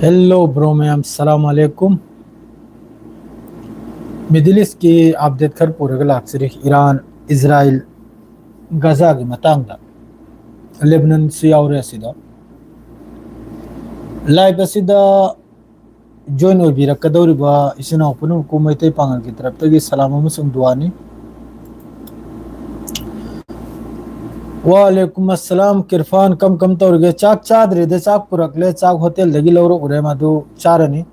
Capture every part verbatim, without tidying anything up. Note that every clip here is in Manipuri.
Hello bro ꯃꯌꯥꯝ, ꯁꯂꯥꯝ ꯑꯂꯩꯀꯨꯝ꯫ Middle East ꯀꯤ update ꯈꯔ ꯄꯨꯔꯒ ꯂꯥꯛꯆꯔꯤ꯫ ꯏꯔꯥꯟ, ꯏꯖꯔꯥꯏꯜ, ꯒꯖꯥꯒꯤ ꯃꯇꯥꯡꯗ꯫ ꯂꯦꯕꯅꯟꯁꯨ ꯌꯥꯎꯔꯦ ꯑꯁꯤꯗ꯫ Live ꯑꯁꯤꯗ join ꯑꯣꯏꯕꯤꯔꯛꯀꯗꯧꯔꯤꯕ ꯏꯆꯤꯟ ꯏꯅꯥꯎ ꯄꯨꯝꯅꯃꯛꯄꯨ ꯃꯩꯇꯩ ꯄꯥꯉꯜꯒꯤ ꯇꯔꯞꯇꯒꯤ ꯁꯂꯥꯝ ꯑꯃꯁꯨꯡ ꯗꯨꯋꯥꯅꯤ꯫ ꯋꯥꯂꯦꯀꯨꯝ ꯑꯁꯂꯥꯝ ꯀꯤꯔꯐꯥꯟ, ꯀꯝ ꯀꯝ ꯇꯧꯔꯤꯒꯦ? ꯆꯥꯛ ꯆꯥꯗ꯭ꯔꯤꯗ, ꯆꯥꯛ ꯄꯨꯔꯛꯂꯦ, ꯆꯥꯛ hotel ꯗꯒꯤ ꯂꯧꯔꯛꯎꯔꯦ, ꯃꯗꯨ ꯆꯥꯔꯅꯤ꯫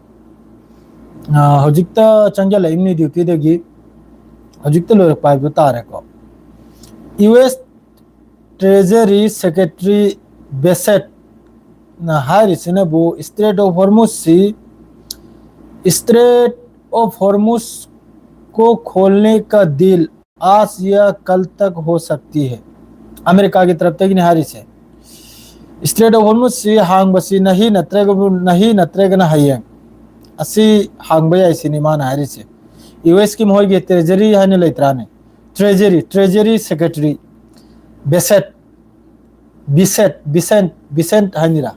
ꯑ, ꯍꯧꯖꯤꯛꯇ ꯆꯪꯖꯜꯂꯛꯏꯕꯅꯤ duty ꯗꯒꯤ, ꯍꯧꯖꯤꯛꯇ ꯂꯣꯏꯔꯛꯄ ꯍꯥꯏꯕ ꯇꯥꯔꯦꯀꯣ꯫ U S Treasury Secretary Bassett ꯅ ꯍꯥꯏꯔꯤꯁꯤꯅꯕꯨ Strait of Hormuz ꯁꯤ, Strait of Hormuz को खोलने का डील आज या कल तक हो सकती है꯫ ꯑꯃꯦꯔꯤꯀꯥꯒꯤ ꯇꯔꯞꯇꯒꯤꯅꯤ ꯍꯥꯏꯔꯤꯁꯦ꯫ Strait of Hormuz ꯁꯤ ꯍꯥꯡꯕꯁꯤ ꯅꯍꯤ ꯅꯠꯇ꯭ꯔꯒ, ꯅꯍꯤ ꯅꯠꯇ꯭ꯔꯒꯅ ꯍꯌꯦꯡ ꯑꯁꯤ ꯍꯥꯡꯕ ꯌꯥꯏ ꯁꯤꯅꯤ ꯃꯥꯅ ꯍꯥꯏꯔꯤꯁꯦ꯫ U S ꯀꯤ ꯃꯈꯣꯏꯒꯤ Treasury ꯍꯥꯏꯅ ꯂꯩꯇ꯭ꯔꯥꯅꯦ? Treasury, Treasury Secretary Bassett, Bissett, Bissett, Bissett ꯍꯥꯏꯅꯤꯔꯥ?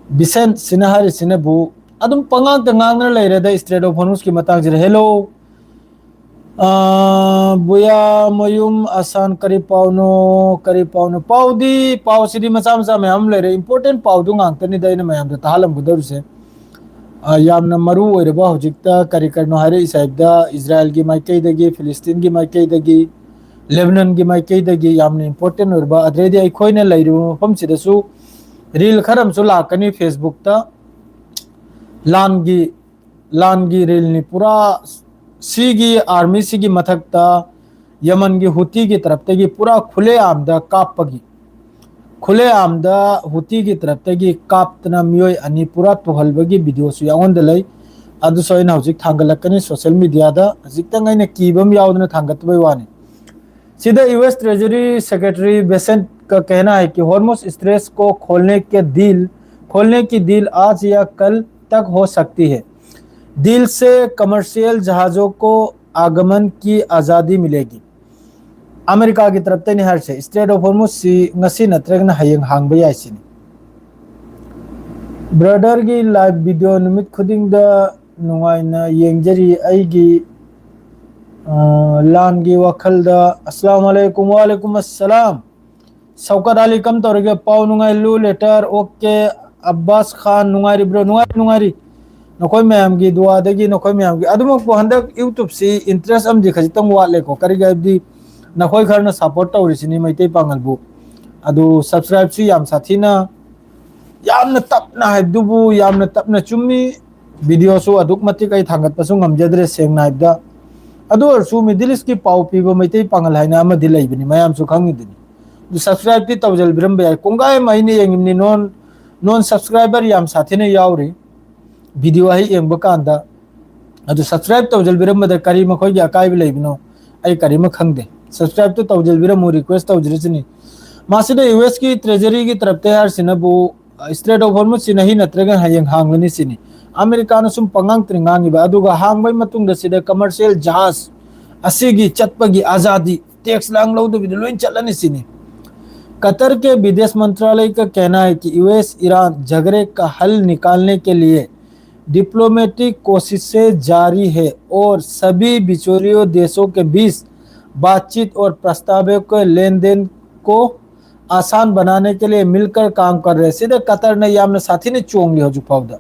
Bissett ꯁꯤꯅ ꯍꯥꯏꯔꯤꯁꯤꯅꯕꯨ ꯑꯗꯨꯝ ꯄꯉꯥꯡꯗ ꯉꯥꯡꯅ ꯂꯩꯔꯦꯗ Strait of Hormuz ꯀꯤ ꯃꯇꯥꯡꯁꯤꯗ꯫ Hello, ꯑꯥ, ꯕꯨꯌꯥ ꯃꯌꯨꯝ ꯑꯁꯥꯟ, ꯀꯔꯤ ꯄꯥꯎꯅꯣ? ꯀꯔꯤ ꯄꯥꯎꯅꯣ? ꯄꯥꯎꯗꯤ, ꯄꯥꯎꯁꯤꯗꯤ ꯃꯆꯥ ꯃꯆꯥ ꯃꯌꯥꯝ ꯑꯃ ꯂꯩꯔꯦ꯫ Important ꯄꯥꯎꯗꯨ ꯉꯥꯛꯇꯅꯤꯗ ꯑꯩꯅ ꯃꯌꯥꯝꯗ ꯇꯥꯍꯜꯂꯝꯒꯗꯧꯔꯤꯁꯦ꯫ ꯑꯥ, ꯌꯥꯝꯅ ꯃꯔꯨ ꯑꯣꯏꯔꯕ ꯍꯧꯖꯤꯛꯇ ꯀꯔꯤ ꯀꯔꯤꯅꯣ ꯍꯥꯏꯔꯛꯏꯁꯦ ꯍꯥꯏꯕꯗ, ꯏꯖꯔꯥꯏꯜꯒꯤ ꯃꯥꯏꯀꯩꯗꯒꯤ, ꯐꯤꯂꯤꯁꯇꯤꯟꯒꯤ ꯃꯥꯏꯀꯩꯗꯒꯤ, ꯂꯦꯕꯅꯟꯒꯤ ꯃꯥꯏꯀꯩꯗꯒꯤ ꯌꯥꯝꯅ important ꯑꯣꯏꯔꯕ, ꯑꯗꯨꯗꯩꯗꯤ ꯑꯩꯈꯣꯏꯅ ꯂꯩꯔꯤꯕ ꯃꯐꯝꯁꯤꯗꯁꯨ reel ꯈꯔ ꯑꯃꯁꯨ ꯂꯥꯛꯀꯅꯤ Facebook ꯇ꯫ ꯂꯥꯟꯒꯤ, ꯂꯥꯟꯒꯤ reel ꯅꯤ ꯄꯨꯔꯥ꯫ ꯁꯤꯒꯤ army ꯁꯤꯒꯤ ꯃꯊꯛꯇ ꯌꯃꯟꯒꯤ ꯍꯨꯇꯤꯒꯤ ꯇꯔꯞꯇꯒꯤ ꯄꯨꯔꯥ ꯈꯨꯂꯦ ꯑꯥꯝꯗ ꯀꯥꯞꯄꯒꯤ, ꯈꯨꯂꯦ ꯑꯥꯝꯗ ꯍꯨꯇꯤꯒꯤ ꯇꯔꯞꯇꯒꯤ ꯀꯥꯞꯇꯅ ꯃꯤꯑꯣꯏ ꯑꯅꯤ ꯄꯨꯔꯥ ꯇꯨꯍꯜꯕꯒꯤ video ꯁꯨ ꯌꯥꯎꯍꯟꯗ ꯂꯩ꯫ ꯑꯗꯨꯁꯨ ꯑꯩꯅ ꯍꯧꯖꯤꯛ ꯊꯥꯡꯒꯠꯂꯛꯀꯅꯤ social media ꯗ꯫ ꯍꯧꯖꯤꯛꯇꯪ ꯑꯩꯅ ꯀꯤꯕ ꯑꯃ ꯌꯥꯎꯗꯅ ꯊꯥꯡꯒꯠꯇꯕꯩ ꯋꯥꯅꯤ꯫ ꯁꯤꯗ U S Treasury Secretary Bassett का कहना है कि होर्मुज स्ट्रेट को खोलने के डील, खोलने की डील आज या कल तक हो सकती है। डील से कमर्शियल जहाजों को आगमन की आज़ादी मिलेगी꯫ ꯑꯃꯦꯔꯤꯀꯥꯒꯤ ꯇꯔꯞꯇꯩꯅꯤ ꯍꯥꯏꯔꯤꯁꯦ꯫ Strait of Hormuz ꯁꯤ ꯉꯁꯤ ꯅꯠꯇ꯭ꯔꯒꯅ ꯍꯌꯦꯡ ꯍꯥꯡꯕ ꯌꯥꯏ ꯁꯤꯅꯤ꯫ Brotherꯒꯤ live video ꯅꯨꯃꯤꯠ ꯈꯨꯗꯤꯡꯗ ꯅꯨꯡꯉꯥꯏꯅ ꯌꯦꯡꯖꯔꯤ ꯑꯩꯒꯤ, ꯑ, ꯂꯥꯟꯒꯤ ꯋꯥꯈꯜꯗ꯫ ꯑꯁꯂꯥꯃꯨ ꯑꯂꯩꯀꯨꯝ꯫ ꯋꯥꯂꯩꯀꯨꯝ ꯑꯁꯂꯥꯝ꯫ ꯁꯧꯀꯠ ꯑꯂꯤ, ꯀꯝ ꯇꯧꯔꯤꯒꯦ? ꯄꯥꯎ ꯅꯨꯡꯉꯥꯏ꯫ ꯂꯨ ꯂꯦꯇꯔ, OK꯫ ꯑꯕꯥꯁ ꯈꯥꯟ, ꯅꯨꯡꯉꯥꯏꯔꯤꯕ꯭ꯔꯣ? ꯅꯨꯡꯉꯥꯏꯔꯤ, ꯅꯨꯡꯉꯥꯏꯔꯤ꯫ ꯅꯈꯣꯏ ꯃꯌꯥꯝꯒꯤ ꯗꯨꯋꯥꯗꯒꯤ, ꯅꯈꯣꯏ ꯃꯌꯥꯝꯒꯤ꯫ ꯑꯗꯨꯃꯛꯄꯨ ꯍꯟꯗꯛ YouTubeꯁꯤ interest ꯑꯃꯗꯤ ꯈꯖꯤꯛꯇꯪ ꯋꯥꯠꯂꯦꯀꯣ꯫ ꯀꯔꯤꯒꯤ ꯍꯥꯏꯕꯗꯤ ꯅꯈꯣꯏ ꯈꯔꯅ support ꯇꯧꯔꯤꯁꯤꯅꯤ ꯃꯩꯇꯩ ꯄꯥꯉꯜꯕꯨ꯫ ꯑꯗꯨ subscribeꯁꯨ ꯌꯥꯝ ꯁꯥꯊꯤꯅ, ꯌꯥꯝꯅ ꯇꯞꯅ ꯍꯥꯏꯕꯗꯨꯕꯨ, ꯌꯥꯝꯅ ꯇꯞꯅ ꯆꯨꯝꯃꯤ꯫ Videoꯁꯨ ꯑꯗꯨꯛ ꯃꯇꯤꯛ ꯑꯩ ꯊꯥꯡꯒꯠꯄꯁꯨ ꯉꯝꯖꯗ꯭ꯔꯦ, ꯁꯦꯡꯅ ꯍꯥꯏꯕꯗ꯫ ꯑꯗꯨ ꯑꯣꯏꯔꯁꯨ Middle Eastꯀꯤ ꯄꯥꯎ ꯄꯤꯕ ꯃꯩꯇꯩ ꯄꯥꯉꯜ ꯍꯥꯏꯅ ꯑꯃꯗꯤ ꯂꯩꯕꯅꯤ, ꯃꯌꯥꯝꯁꯨ ꯈꯪꯉꯤꯗꯨꯅꯤ꯫ ꯑꯗꯨ subscribeꯇꯤ ꯇꯧꯁꯤꯟꯕꯤꯔꯝꯕ ꯌꯥꯏ꯫ ꯀꯣꯡꯒꯥꯏ ꯑꯃ ꯑꯩꯅ ꯌꯦꯡꯉꯤꯕꯅꯤ, non, non subscriber ꯌꯥꯝ ꯁꯥꯊꯤꯅ ꯌꯥꯎꯔꯤ video ꯍꯦꯛ ꯌꯦꯡꯕ ꯀꯥꯟꯗ꯫ ꯑꯗꯨ subscribe ꯇꯧꯁꯤꯟꯕꯤꯔꯝꯕꯗ ꯀꯔꯤ ꯃꯈꯣꯏꯒꯤ ꯑꯀꯥꯏꯕ ꯂꯩꯕꯅꯣ? ꯑꯩ ꯀꯔꯤꯃ ꯈꯪꯗꯦ꯫ Subscribeꯇꯨ ꯇꯧꯁꯤꯟꯕꯤꯔꯝꯃꯨ, request ꯇꯧꯖꯔꯤꯁꯤꯅꯤ꯫ ꯃꯁꯤꯗ USꯀꯤ Treasuryꯒꯤ ꯇꯔꯞꯇ ꯍꯥꯏꯔꯤꯁꯤꯅꯕꯨ, Strait of Hormuzꯁꯤ ꯅꯍꯤ ꯅꯠꯇ꯭ꯔꯒ ꯍꯌꯦꯡ ꯍꯥꯡꯂꯅꯤ ꯁꯤꯅꯤ꯫ ꯑꯃꯦꯔꯤꯀꯥꯅ ꯁꯨꯝ ꯄꯉꯥꯡꯇ ꯉꯥꯡꯉꯤꯕ, ꯑꯗꯨꯒ ꯍꯥꯡꯕꯒꯤ ꯃꯇꯨꯡꯗ ꯁꯤꯗ commercial ꯖꯍꯥꯖ ꯑꯁꯤꯒꯤ ꯆꯠꯄꯒꯤ ꯑꯖꯥꯗꯤ, tax ꯂꯥꯡ ꯂꯧꯗꯕꯤꯗ ꯂꯣꯏ ꯆꯠꯂꯅꯤ ꯁꯤꯅꯤ꯫ कतर के विदेश मंत्रालय का कहना है कि यूएस ईरान झगड़े का हल निकालने के लिए डिप्लोमेटिक कोशिशें जारी है और सभी बिचौलियों देशों के बीच बातचीत और प्रस्तावों के लेन देन को आसान बनाने के लिए मिलकर काम कर रहे हैं। ꯁꯤꯗ ꯀꯇꯔꯅ ꯌꯥꯝꯅ ꯁꯥꯊꯤꯅ ꯆꯣꯡꯂꯤ ꯍꯧꯖꯤꯛ ꯐꯥꯎꯗ꯫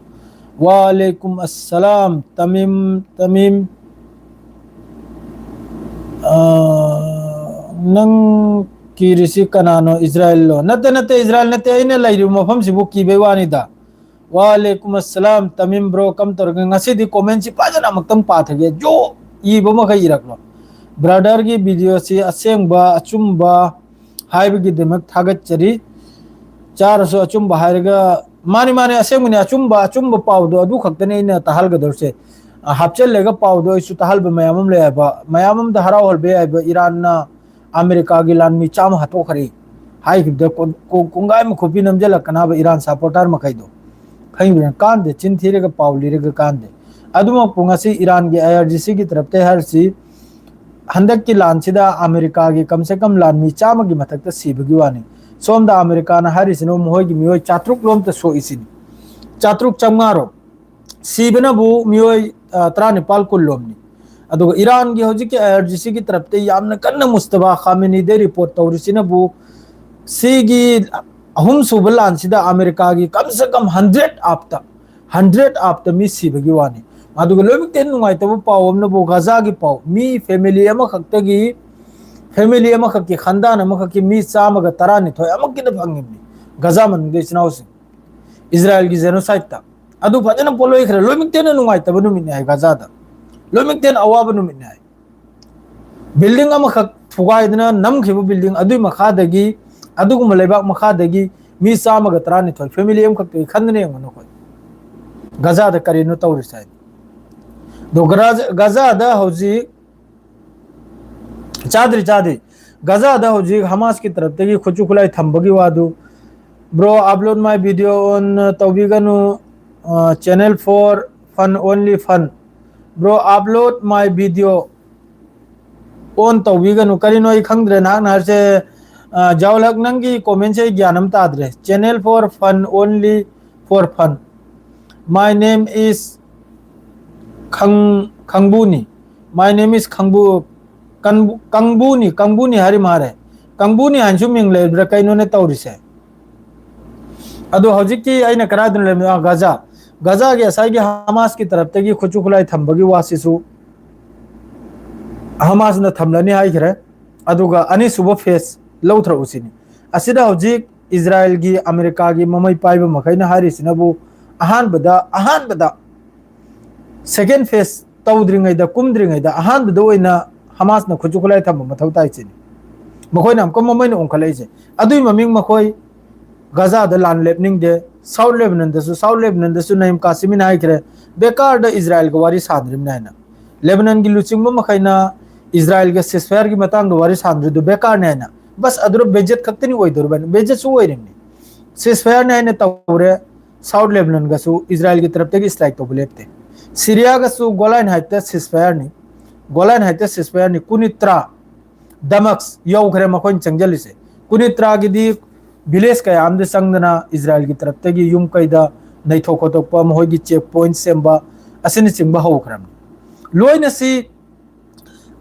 ꯋꯥꯂꯩꯀꯨꯝ ꯑꯁꯂꯥꯝ, ꯇꯃꯤꯝ, ꯇꯃꯤꯝ꯫ ꯑ, ꯅꯪ ꯀꯤꯔꯤꯁꯤ ꯀꯅꯥꯅꯣ? ꯏꯖꯔꯥꯏꯜꯂꯣ? ꯅꯠꯇꯦ, ꯅꯠꯇꯦ, ꯏꯖꯔꯥꯏꯜ ꯅꯠꯇꯦ꯫ ꯑꯩꯅ ꯂꯩꯔꯤꯕ ꯃꯐꯝꯁꯤꯕꯨ ꯀꯤꯕꯩ ꯋꯥꯅꯤꯗ꯫ ꯋꯥꯂꯩꯀꯨꯝ ꯑꯁꯂꯥꯝ, ꯇꯃꯤꯝ bro, ꯀꯝ ꯇꯧꯔꯒꯦ? ꯉꯁꯤꯗꯤ commentꯁꯤ ꯐꯖꯅ ꯑꯃꯨꯛꯇꯪ ꯄꯥꯊꯒꯦ꯫ ꯖꯣ! ꯏꯕ ꯃꯈꯩ ꯏꯔꯛꯂꯣ꯫ Brotherꯒꯤ videoꯁꯤ ꯑꯁꯦꯡꯕ, ꯑꯆꯨꯝꯕ ꯍꯥꯏꯕꯒꯤꯗꯃꯛ ꯊꯥꯒꯠꯆꯔꯤ꯫ ꯆꯥꯔꯁꯨ ꯑꯆꯨꯝꯕ ꯍꯥꯏꯔꯒ, ꯃꯥꯅꯤ, ꯃꯥꯅꯤ, ꯑꯁꯦꯡꯕꯅꯤ, ꯑꯆꯨꯝꯕ, ꯑꯆꯨꯝꯕ ꯄꯥꯎꯗꯣ ꯑꯗꯨ ꯈꯛꯇꯅꯤ ꯑꯩꯅ ꯇꯥꯍꯜꯒꯗꯧꯔꯤꯁꯦ꯫ ꯑ, ꯍꯥꯞꯆꯤꯜꯂꯒ ꯄꯥꯎꯗꯣ ꯑꯩꯁꯨ ꯇꯥꯍꯜꯕ ꯃꯌꯥꯝ ꯑꯃ ꯂꯩ ꯍꯥꯏꯕ, ꯃꯌꯥꯝ ꯑꯃꯗ ꯍꯔꯥꯎꯍꯜꯕ ꯌꯥꯏ ꯍꯥꯏꯕ꯫ ꯏꯔꯥꯟꯅ ꯑꯃꯦꯔꯤꯀꯥꯒꯤ ꯂꯥꯟꯃꯤ ꯆꯥꯝꯃ ꯍꯥꯠꯇꯣꯛꯈ꯭ꯔꯦ ꯍꯥꯏꯈꯤꯕꯗ ꯀꯣ-, ꯀꯣ-, ꯀꯣꯡꯒꯥꯏ ꯑꯃ ꯈꯣꯠꯄꯤ ꯅꯝꯁꯤꯜꯂꯛꯀꯅꯕ ꯏꯔꯥꯟ supporter ꯃꯈꯩꯗꯣ꯫ ꯈꯪꯉꯤꯕ꯭ꯔꯥ? ꯀꯥꯟꯗꯦ, ꯆꯤꯟ ꯊꯤꯔꯒ ꯄꯥꯎ ꯂꯤꯔꯒ ꯀꯥꯟꯗꯦ꯫ ꯑꯗꯨꯃꯛꯄꯨ ꯉꯁꯤ ꯏꯔꯥꯟꯒꯤ IRGCꯒꯤ ꯇꯔꯞꯇ ꯍꯥꯏꯔꯤꯁꯤ, ꯍꯟꯗꯛꯀꯤ ꯂꯥꯟꯁꯤꯗ ꯑꯃꯦꯔꯤꯀꯥꯒꯤ ꯀꯝ ꯁꯦ ꯀꯝ ꯂꯥꯟꯃꯤ ꯆꯥꯝꯃꯒꯤ ꯃꯊꯛꯇ ꯁꯤꯕꯒꯤ ꯋꯥꯅꯤ꯫ ꯁꯣꯝꯗ ꯑꯃꯦꯔꯤꯀꯥꯅ ꯍꯥꯏꯔꯤꯁꯤꯅ ꯃꯈꯣꯏꯒꯤ ꯃꯤꯑꯣꯏ ꯆꯥꯇ꯭ꯔꯨꯛ ꯂꯣꯝꯇ ꯁꯣꯛꯏꯁꯤꯅꯤ꯫ ꯆꯥꯇ꯭ꯔꯨꯛ ꯆꯥꯝꯃꯉꯥꯔꯣꯝ, ꯁꯤꯕꯅꯕꯨ ꯃꯤꯑꯣꯏ, ꯑ, ꯇꯔꯥꯅꯤꯄꯥꯜ ꯀꯨꯟꯂꯣꯝꯅꯤ꯫ ꯑꯗꯨꯒ ꯏꯔꯥꯟꯒꯤ ꯍꯧꯖꯤꯛꯀꯤ ꯑꯥꯏ ꯑꯥꯔ ꯖꯤ ꯁꯤꯒꯤ ꯇꯔꯞꯇ ꯌꯥꯝꯅ ꯀꯟꯅ ꯃꯨꯁꯇꯕꯥ ꯈꯥꯃꯦꯅꯤꯗ ꯔꯤꯄꯣꯔꯠ ꯇꯧꯔꯤꯁꯤꯅꯕꯨ, ꯁꯤꯒꯤ ꯑꯍꯨꯝꯁꯨꯕ ꯂꯥꯟꯁꯤꯗ ꯑꯃꯦꯔꯤꯀꯥꯒꯤ ꯀꯝ ꯁꯦ ꯀꯝ ꯍꯟꯗ꯭ꯔꯦꯠ ꯑꯥꯞꯇ, ꯍꯟꯗ꯭ꯔꯦꯠ ꯑꯥꯞꯇ ꯃꯤ ꯁꯤꯕꯒꯤ ꯋꯥꯅꯤ꯫ ꯑꯗꯨꯒ ꯂꯣꯏꯅꯃꯛꯇ ꯍꯦꯟꯅ ꯅꯨꯡꯉꯥꯏꯇꯕ ꯄꯥꯎ ꯑꯃꯅꯕꯨ ꯒꯥꯖꯥꯒꯤ ꯄꯥꯎ, ꯃꯤ ꯐꯦꯃꯤꯂꯤ ꯑꯃꯈꯛꯇꯒꯤ, ꯐꯦꯃꯤꯂꯤ ꯑꯃꯈꯛꯀꯤ ꯈꯟꯗꯥꯟ ꯑꯃꯈꯛꯀꯤ ꯃꯤ ꯆꯥꯝꯃꯒ ꯇꯔꯥꯅꯤꯊꯣꯏ ꯑꯃꯨꯛꯀꯤꯗ ꯐꯪꯉꯤꯕꯅꯤ, ꯒꯥꯖꯥ ꯃꯅꯨꯡꯗ ꯏꯆꯤꯟ ꯏꯅꯥꯎꯁꯤꯡ꯫ ꯏꯖꯔꯥꯏꯜꯒꯤ ꯖꯦꯅꯣꯁꯥꯏꯠꯇ꯫ ꯑꯗꯨ ꯐꯖꯅ ꯄꯣꯠꯂꯣꯏꯈ꯭ꯔꯦ꯫ ꯂꯣꯏꯅꯃꯛꯇ ꯍꯦꯟꯅ ꯅꯨꯡꯉꯥꯏꯇꯕ ꯅꯨꯃꯤꯠꯅꯤ ꯍꯥꯏ ꯒꯥꯖꯥꯗ꯫ ꯂꯣꯏꯅꯃꯛꯇ ꯍꯦꯟꯅ ꯑꯋꯥꯕ ꯅꯨꯃꯤꯠꯅꯤ ꯍꯥꯏ꯫ ꯕꯤꯜꯗꯤꯡ ꯑꯃꯈꯛ ꯊꯨꯒꯥꯏꯗꯅ ꯅꯝꯈꯤꯕ ꯕꯤꯜꯗꯤꯡ ꯑꯗꯨꯏ ꯃꯈꯥꯗꯒꯤ, ꯑꯗꯨꯒꯨꯝꯕ ꯂꯩꯕꯥꯛ ꯃꯈꯥꯗꯒꯤ ꯃꯤ ꯆꯥꯝꯃꯒ ꯇꯔꯥꯅꯤꯊꯣꯏ, ꯐꯦꯃꯤꯂꯤ ꯑꯃꯈꯛꯇꯒꯤ ꯈꯟꯗꯅ ꯌꯦꯡꯉꯨ ꯅꯈꯣꯏ꯫ ꯒꯥꯖꯥꯗ ꯀꯔꯤꯅꯣ ꯇꯧꯔꯤꯁꯦ ꯍꯥꯏꯗꯤ꯫ ꯑꯗꯣ ꯒꯔꯥꯖ-, ꯒꯥꯖꯥꯗ ꯍꯧꯖꯤꯛ ꯆꯥꯗ꯭ꯔꯤ, ꯆꯥꯗ꯭ꯔꯤ꯫ ꯒꯥꯖꯥꯗ ꯍꯧꯖꯤꯛ ꯍꯃꯥꯁꯀꯤ ꯇꯔꯞꯇꯒꯤ ꯈꯨꯠꯁꯨ ꯈꯨꯠꯂꯥꯏ ꯊꯝꯕꯒꯤ ꯋꯥꯗꯨ, "Bro, upload my video on, uh, ꯇꯧꯕꯤꯒꯅꯨ, uh, channel for fun, only fun." "Bro, upload my video on ꯇꯧꯕꯤꯒꯅꯨ." ꯀꯔꯤꯅꯣ ꯑꯩ ꯈꯪꯗ꯭ꯔꯦ ꯅꯍꯥꯛꯅ ꯍꯥꯏꯔꯤꯁꯦ꯫ ꯑ, ꯖꯥꯎꯂꯛ, ꯅꯪꯒꯤ comment ꯁꯦ ꯑꯩ ꯒ꯭ꯌꯥꯟ ꯑꯃ ꯇꯥꯗ꯭ꯔꯦ꯫ "Channel for fun, only for fun. My name is ꯈꯪ-, ꯈꯪꯕꯨꯅꯤ꯫ My name is ꯈꯪꯕꯨ-, ꯀꯟꯕꯨ-, ꯀꯪꯕꯨꯅꯤ, ꯀꯪꯕꯨꯅꯤ ꯍꯥꯏꯔꯤ ꯃꯥꯔꯦ꯫ ꯀꯪꯕꯨꯅꯤ ꯍꯥꯏꯅꯁꯨ ꯃꯤꯡ ꯂꯩꯕ꯭ꯔꯥ? ꯀꯩꯅꯣꯅꯦ ꯇꯧꯔꯤꯁꯦ?" ꯑꯗꯣ ꯍꯧꯖꯤꯛꯇꯤ ꯑꯩꯅ ꯀꯗꯥꯏꯗꯅꯣ ꯂꯩꯔꯝꯃꯤꯅꯣ? ꯑꯥ, ꯒꯥꯖꯥ꯫ ꯒꯥꯖꯥꯒꯤ ꯉꯁꯥꯏꯒꯤ ꯍꯃꯥꯁꯀꯤ ꯇꯔꯞꯇꯒꯤ ꯈꯨꯠꯁꯨ ꯈꯨꯠꯂꯥꯏ ꯊꯝꯕꯒꯤ ꯋꯥꯁꯤꯁꯨ ꯍꯃꯥꯁꯅ ꯊꯝꯂꯅꯤ ꯍꯥꯏꯈ꯭ꯔꯦ꯫ ꯑꯗꯨꯒ ꯑꯅꯤꯁꯨꯕ phase ꯂꯧꯊꯔꯛꯎꯁꯤꯅꯤ꯫ ꯑꯁꯤꯗ ꯍꯧꯖꯤꯛ ꯏꯖꯔꯥꯏꯜꯒꯤ, ꯑꯃꯦꯔꯤꯀꯥꯒꯤ ꯃꯃꯩ ꯄꯥꯏꯕ ꯃꯈꯩꯅ ꯍꯥꯏꯔꯤꯁꯤꯅꯕꯨ ꯑꯍꯥꯟꯕꯗ, ꯑꯍꯥꯟꯕꯗ second phase ꯇꯧꯗ꯭ꯔꯤꯉꯩꯗ, ꯀꯨꯝꯗ꯭ꯔꯤꯉꯩꯗ ꯑꯍꯥꯟꯕꯗ ꯑꯣꯏꯅ ꯍꯃꯥꯁꯅ ꯈꯨꯠꯁꯨ ꯈꯨꯠꯂꯥꯏ ꯊꯝꯕ ꯃꯊꯧ ꯇꯥꯏ ꯁꯤꯅꯤ꯫ ꯃꯈꯣꯏꯅ ꯑꯃꯨꯛꯀ ꯃꯃꯩꯅ ꯑꯣꯟꯈꯠꯂꯛꯏꯁꯦ꯫ ꯑꯗꯨꯏ ꯃꯃꯤꯡ ꯃꯈꯣꯏ ꯒꯥꯖꯥꯗ ꯂꯥꯟ ꯂꯦꯞꯅꯤꯡꯗꯦ꯫ ꯁꯥꯎꯠ ꯂꯦꯕꯅꯟꯗꯁꯨ, ꯁꯥꯎꯠ ꯂꯦꯕꯅꯟꯗꯁꯨ ꯅꯌꯤꯝ ꯀꯥꯁꯤꯃꯤꯅ ꯍꯥꯏꯈ꯭ꯔꯦ, ꯕꯦꯀꯥꯔꯗ ꯏꯖꯔꯥꯏꯜꯒ ꯋꯥꯔꯤ ꯁꯥꯗ꯭ꯔꯤꯕꯅꯦ ꯍꯥꯏꯅ꯫ ꯂꯦꯕꯅꯟꯒꯤ ꯂꯨꯆꯤꯡꯕ ꯃꯈꯩꯅ ꯏꯖꯔꯥꯏꯜꯒ ceasefire ꯒꯤ ꯃꯇꯥꯡꯗ ꯋꯥꯔꯤ ꯁꯥꯟꯅꯔꯤꯗꯨ ꯕꯦꯀꯥꯔꯅꯦ ꯍꯥꯏꯅ꯫ ꯕꯁ ꯑꯗꯨꯗ ꯕꯦꯖꯦꯠ ꯈꯛꯇꯅꯤ ꯑꯣꯏꯗꯧꯔꯤꯕꯅꯤ꯫ ꯕꯦꯖꯦꯠꯁꯨ ꯑꯣꯏꯔꯤꯕꯅꯤ꯫ Ceasefire ꯅꯦ ꯍꯥꯏꯅ ꯇꯧꯔꯦ꯫ ꯁꯥꯎꯠ ꯂꯦꯕꯅꯟꯒꯁꯨ ꯏꯖꯔꯥꯏꯜꯒꯤ ꯇꯔꯞꯇꯒꯤ strike ꯇꯧꯕ ꯂꯦꯞꯇꯦ꯫ ꯁꯤꯔꯤꯌꯥꯒꯁꯨ Golan Heights ꯇ ceasefire ꯅꯤ꯫ Golan Heights ꯇ ceasefire ꯅꯤ꯫ ꯀꯨꯅꯤꯇ꯭ꯔꯥ, ꯗꯃꯛꯁ ꯌꯧꯈ꯭ꯔꯦ ꯃꯈꯣꯏꯅ ꯆꯪꯁꯤꯜꯂꯤꯁꯦ꯫ ꯀꯨꯅꯤꯇ꯭ꯔꯥꯒꯤꯗꯤ village ꯀꯌꯥ ꯑꯃꯗ ꯆꯪꯗꯅ ꯏꯖꯔꯥꯏꯜꯒꯤ ꯇꯔꯞꯇꯒꯤ ꯌꯨꯝ ꯀꯩꯗ ꯅꯩꯊꯣꯛ ꯈꯣꯠꯇꯣꯛꯄ, ꯃꯈꯣꯏꯒꯤ check point ꯁꯦꯝꯕ ꯑꯁꯤꯅꯆꯤꯡꯕ ꯍꯧꯈ꯭ꯔꯕꯅꯤ꯫ ꯂꯣꯏꯅ ꯁꯤ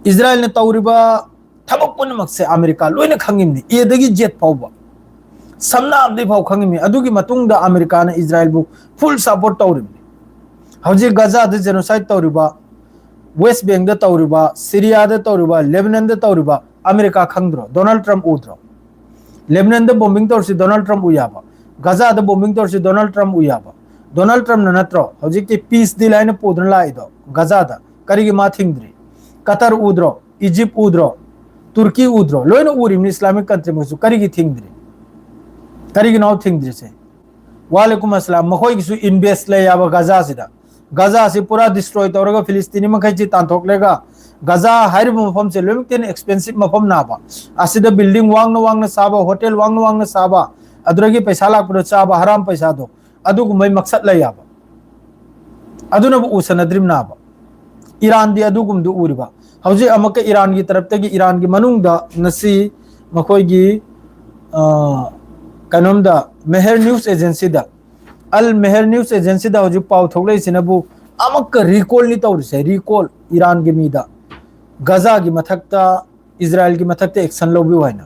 ꯏꯖꯔꯥꯌꯦꯜꯅ ꯇꯧꯔꯤꯕ ꯊꯕꯛ ꯄꯨꯝꯅꯃꯛꯁꯦ ꯑꯃꯦꯔꯤꯀꯥ ꯂꯣꯏꯅ ꯈꯪꯉꯤꯕꯅꯤ, ꯑꯦꯗꯒꯤ ꯖꯦꯠ ꯐꯥꯎꯕ, ꯁꯝꯅꯥꯕꯗꯒꯤ ꯐꯥꯎ ꯈꯪꯉꯤꯕꯅꯤ꯫ ꯑꯗꯨꯒꯤ ꯃꯇꯨꯡꯗ ꯑꯃꯦꯔꯤꯀꯥꯅ ꯏꯖꯔꯥꯌꯦꯜꯕꯨ full support ꯇꯧꯔꯤꯕꯅꯤ꯫ ꯍꯧꯖꯤꯛ ꯒꯖꯥꯗ genocide ꯇꯧꯔꯤꯕ, ꯋꯦꯁ ꯕꯦꯡꯗ ꯇꯧꯔꯤꯕ, ꯁꯤꯔꯤꯌꯥꯗ ꯇꯧꯔꯤꯕ, ꯂꯦꯕꯅꯟꯗ ꯇꯧꯔꯤꯕ, ꯑꯃꯦꯔꯤꯀꯥ ꯈꯪꯗ꯭ꯔꯣ? ꯗꯣꯅꯥꯜꯗ ꯇ꯭ꯔꯝꯞ ꯎꯗ꯭ꯔꯣ? ꯂꯦꯕꯅꯟꯗ bombing ꯇꯧꯔꯤꯁꯤ ꯗꯣꯅꯥꯜꯗ ꯇ꯭ꯔꯝꯞ ꯎ ꯌꯥꯕ? ꯒꯖꯥꯗ bombing ꯇꯧꯔꯤꯁꯤ ꯗꯣꯅꯥꯜꯗ ꯇ꯭ꯔꯝꯞ ꯎ ꯌꯥꯕ? ꯗꯣꯅꯥꯜꯗ ꯇ꯭ꯔꯝꯞꯅ ꯅꯠꯇ꯭ꯔꯣ ꯍꯧꯖꯤꯛꯇꯤ peace deal ꯍꯥꯏꯅ ꯄꯨꯗꯨꯅ ꯂꯥꯛꯏꯗꯣ ꯒꯖꯥꯗ? ꯀꯔꯤꯒꯤ ꯃꯥ ꯊꯤꯡꯗ꯭ꯔꯤ? ꯀꯇꯔ ꯎꯗ꯭ꯔꯣ? ꯏꯖꯤꯞ ꯎꯗ꯭ꯔꯣ? ꯇꯨꯔꯀꯤ ꯎꯗ꯭ꯔꯣ? ꯂꯣꯏꯅ ꯎꯔꯤꯕꯅꯤ, Islamic country ꯃꯈꯩꯁꯨ꯫ ꯀꯔꯤꯒꯤ ꯊꯤꯡꯗ꯭ꯔꯤ? ꯀꯔꯤꯒꯤꯅꯣ ꯊꯤꯡꯗ꯭ꯔꯤꯁꯦ? ꯋꯥꯂꯦꯀꯨꯝ ꯑꯁꯂꯥꯝ꯫ ꯃꯈꯣꯏꯒꯤꯁꯨ invest ꯂꯩ ꯌꯥꯕ ꯒꯖꯥꯁꯤꯗ꯫ ꯒꯖꯥꯁꯤ ꯄꯨꯔꯥ destroy ꯇꯧꯔꯒ ꯐꯤꯂꯤꯁꯇꯤꯅꯤ ꯃꯈꯩꯁꯤ ꯇꯥꯟꯊꯣꯛꯂꯒ, ꯒꯖꯥ ꯍꯥꯏꯔꯤꯕ ꯃꯐꯝꯁꯦ ꯂꯣꯏꯅꯃꯛꯇ ꯍꯦꯟꯅ expensive ꯃꯐꯝ ꯅꯥꯕ, ꯑꯁꯤꯗ building ꯋꯥꯡꯅ ꯋꯥꯡꯅ ꯁꯥꯕ, ꯍꯣꯇꯦꯜ ꯋꯥꯡꯅ ꯋꯥꯡꯅ ꯁꯥꯕ, ꯑꯗꯨꯗꯒꯤ ꯄꯩꯁꯥ ꯂꯥꯛꯄꯗꯣ ꯆꯥꯕ, ꯍꯔꯥꯝ ꯄꯩꯁꯥꯗꯣ, ꯑꯗꯨꯒꯨꯝꯕꯩ ꯃꯛꯁꯠ ꯂꯩ ꯌꯥꯕ꯫ ꯑꯗꯨꯅꯕꯨ ꯎꯁꯟꯅꯗ꯭ꯔꯤꯕꯅꯥꯕ꯫ ꯏꯔꯥꯟꯗꯤ ꯑꯗꯨꯒꯨꯝꯗꯨ ꯎꯔꯤꯕ꯫ ꯍꯧꯖꯤꯛ ꯑꯃꯨꯛꯀ ꯏꯔꯥꯟꯒꯤ ꯇꯔꯞꯇꯒꯤ, ꯏꯔꯥꯟꯒꯤ ꯃꯅꯨꯡꯗ ꯉꯁꯤ ꯃꯈꯣꯏꯒꯤ, ꯑ, ꯀꯩꯅꯣꯝꯗ, ꯃꯦꯍꯔ news agencyꯗ, ꯑꯜ ꯃꯦꯍꯔ news agencyꯗ ꯍꯧꯖꯤꯛ ꯄꯥꯎ ꯊꯣꯛꯂꯛꯏꯁꯤꯅꯕꯨ ꯑꯃꯨꯛꯀ recallꯅꯤ ꯇꯧꯔꯤꯁꯦ, recall꯫ ꯏꯔꯥꯟꯒꯤ ꯃꯤꯗ, ꯒꯖꯥꯒꯤ ꯃꯊꯛꯇ, ꯏꯖꯔꯥꯌꯦꯜꯒꯤ ꯃꯊꯛꯇ action ꯂꯧꯕꯤꯌꯨ ꯍꯥꯏꯅ꯫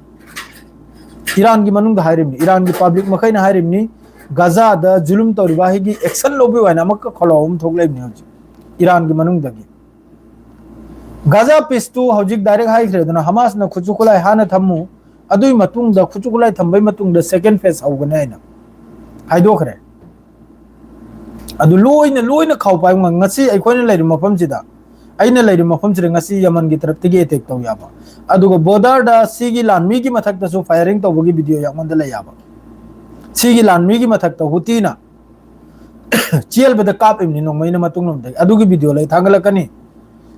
ꯏꯔꯥꯟꯒꯤ ꯃꯅꯨꯡꯗ ꯍꯥꯏꯔꯤꯕꯅꯤ, ꯏꯔꯥꯟꯒꯤ public ꯃꯈꯩꯅ ꯍꯥꯏꯔꯤꯕꯅꯤ, ꯒꯖꯥꯗ ꯖꯨꯂꯨꯝ ꯇꯧꯔꯤꯕ ꯑꯩꯒꯤ action ꯂꯧꯕꯤꯌꯨ ꯍꯥꯏꯅ ꯑꯃꯨꯛꯀ ꯈꯣꯜꯂꯥꯎ ꯑꯃ ꯊꯣꯛꯂꯛꯏꯕꯅꯤ ꯍꯧꯖꯤꯛ ꯏꯔꯥꯟꯒꯤ ꯃꯅꯨꯡꯗꯒꯤ꯫ ꯒꯖꯥ peaceꯇꯨ ꯍꯧꯖꯤꯛ direct ꯍꯥꯏꯈ꯭ꯔꯦꯗꯅ, ꯍꯃꯥꯁꯅ ꯈꯨꯠꯁꯨ ꯈꯨꯠꯂꯥꯏ ꯍꯥꯟꯅ ꯊꯝꯃꯨ, ꯑꯗꯨꯒꯤ ꯃꯇꯨꯡꯗ, ꯈꯨꯠꯁꯨ ꯈꯨꯠꯂꯥꯏ ꯊꯝꯕꯒꯤ ꯃꯇꯨꯡꯗ second phase ꯍꯧꯒꯅꯤ ꯍꯥꯏꯅ ꯍꯥꯏꯗꯣꯛꯈ꯭ꯔꯦ꯫ ꯑꯗꯨ ꯂꯣꯏꯅ, ꯂꯣꯏꯅ ꯈꯥꯎ ꯄꯥꯏꯕ ꯉꯝ-, ꯉꯁꯤ ꯑꯩꯈꯣꯏꯅ ꯂꯩꯔꯤꯕ ꯃꯐꯝꯁꯤꯗ, ꯑꯩꯅ ꯂꯩꯔꯤꯕ ꯃꯐꯝꯁꯤꯗ ꯉꯁꯤ ꯌꯃꯟꯒꯤ ꯇꯔꯞꯇꯒꯤ attack ꯇꯧ ꯌꯥꯕ, ꯑꯗꯨꯒ borderꯗ ꯁꯤꯒꯤ ꯂꯥꯟꯃꯤꯒꯤ ꯃꯊꯛꯇꯁꯨ firing ꯇꯧꯕꯒꯤ video ꯌꯥꯝꯃꯟꯗ ꯂꯩ ꯌꯥꯕ, ꯁꯤꯒꯤ ꯂꯥꯟꯃꯤꯒꯤ ꯃꯊꯛꯇ ꯍꯨꯇꯤꯅ ꯆꯦꯜꯕꯗ ꯀꯥꯞꯄꯤꯕꯅꯤ ꯅꯣꯡꯃꯩꯅ ꯃꯇꯨꯡꯂꯣꯝꯗꯒꯤ꯫ ꯑꯗꯨꯒꯤ video ꯂꯩ, ꯊꯥꯡꯒꯠꯂꯛꯀꯅꯤ꯫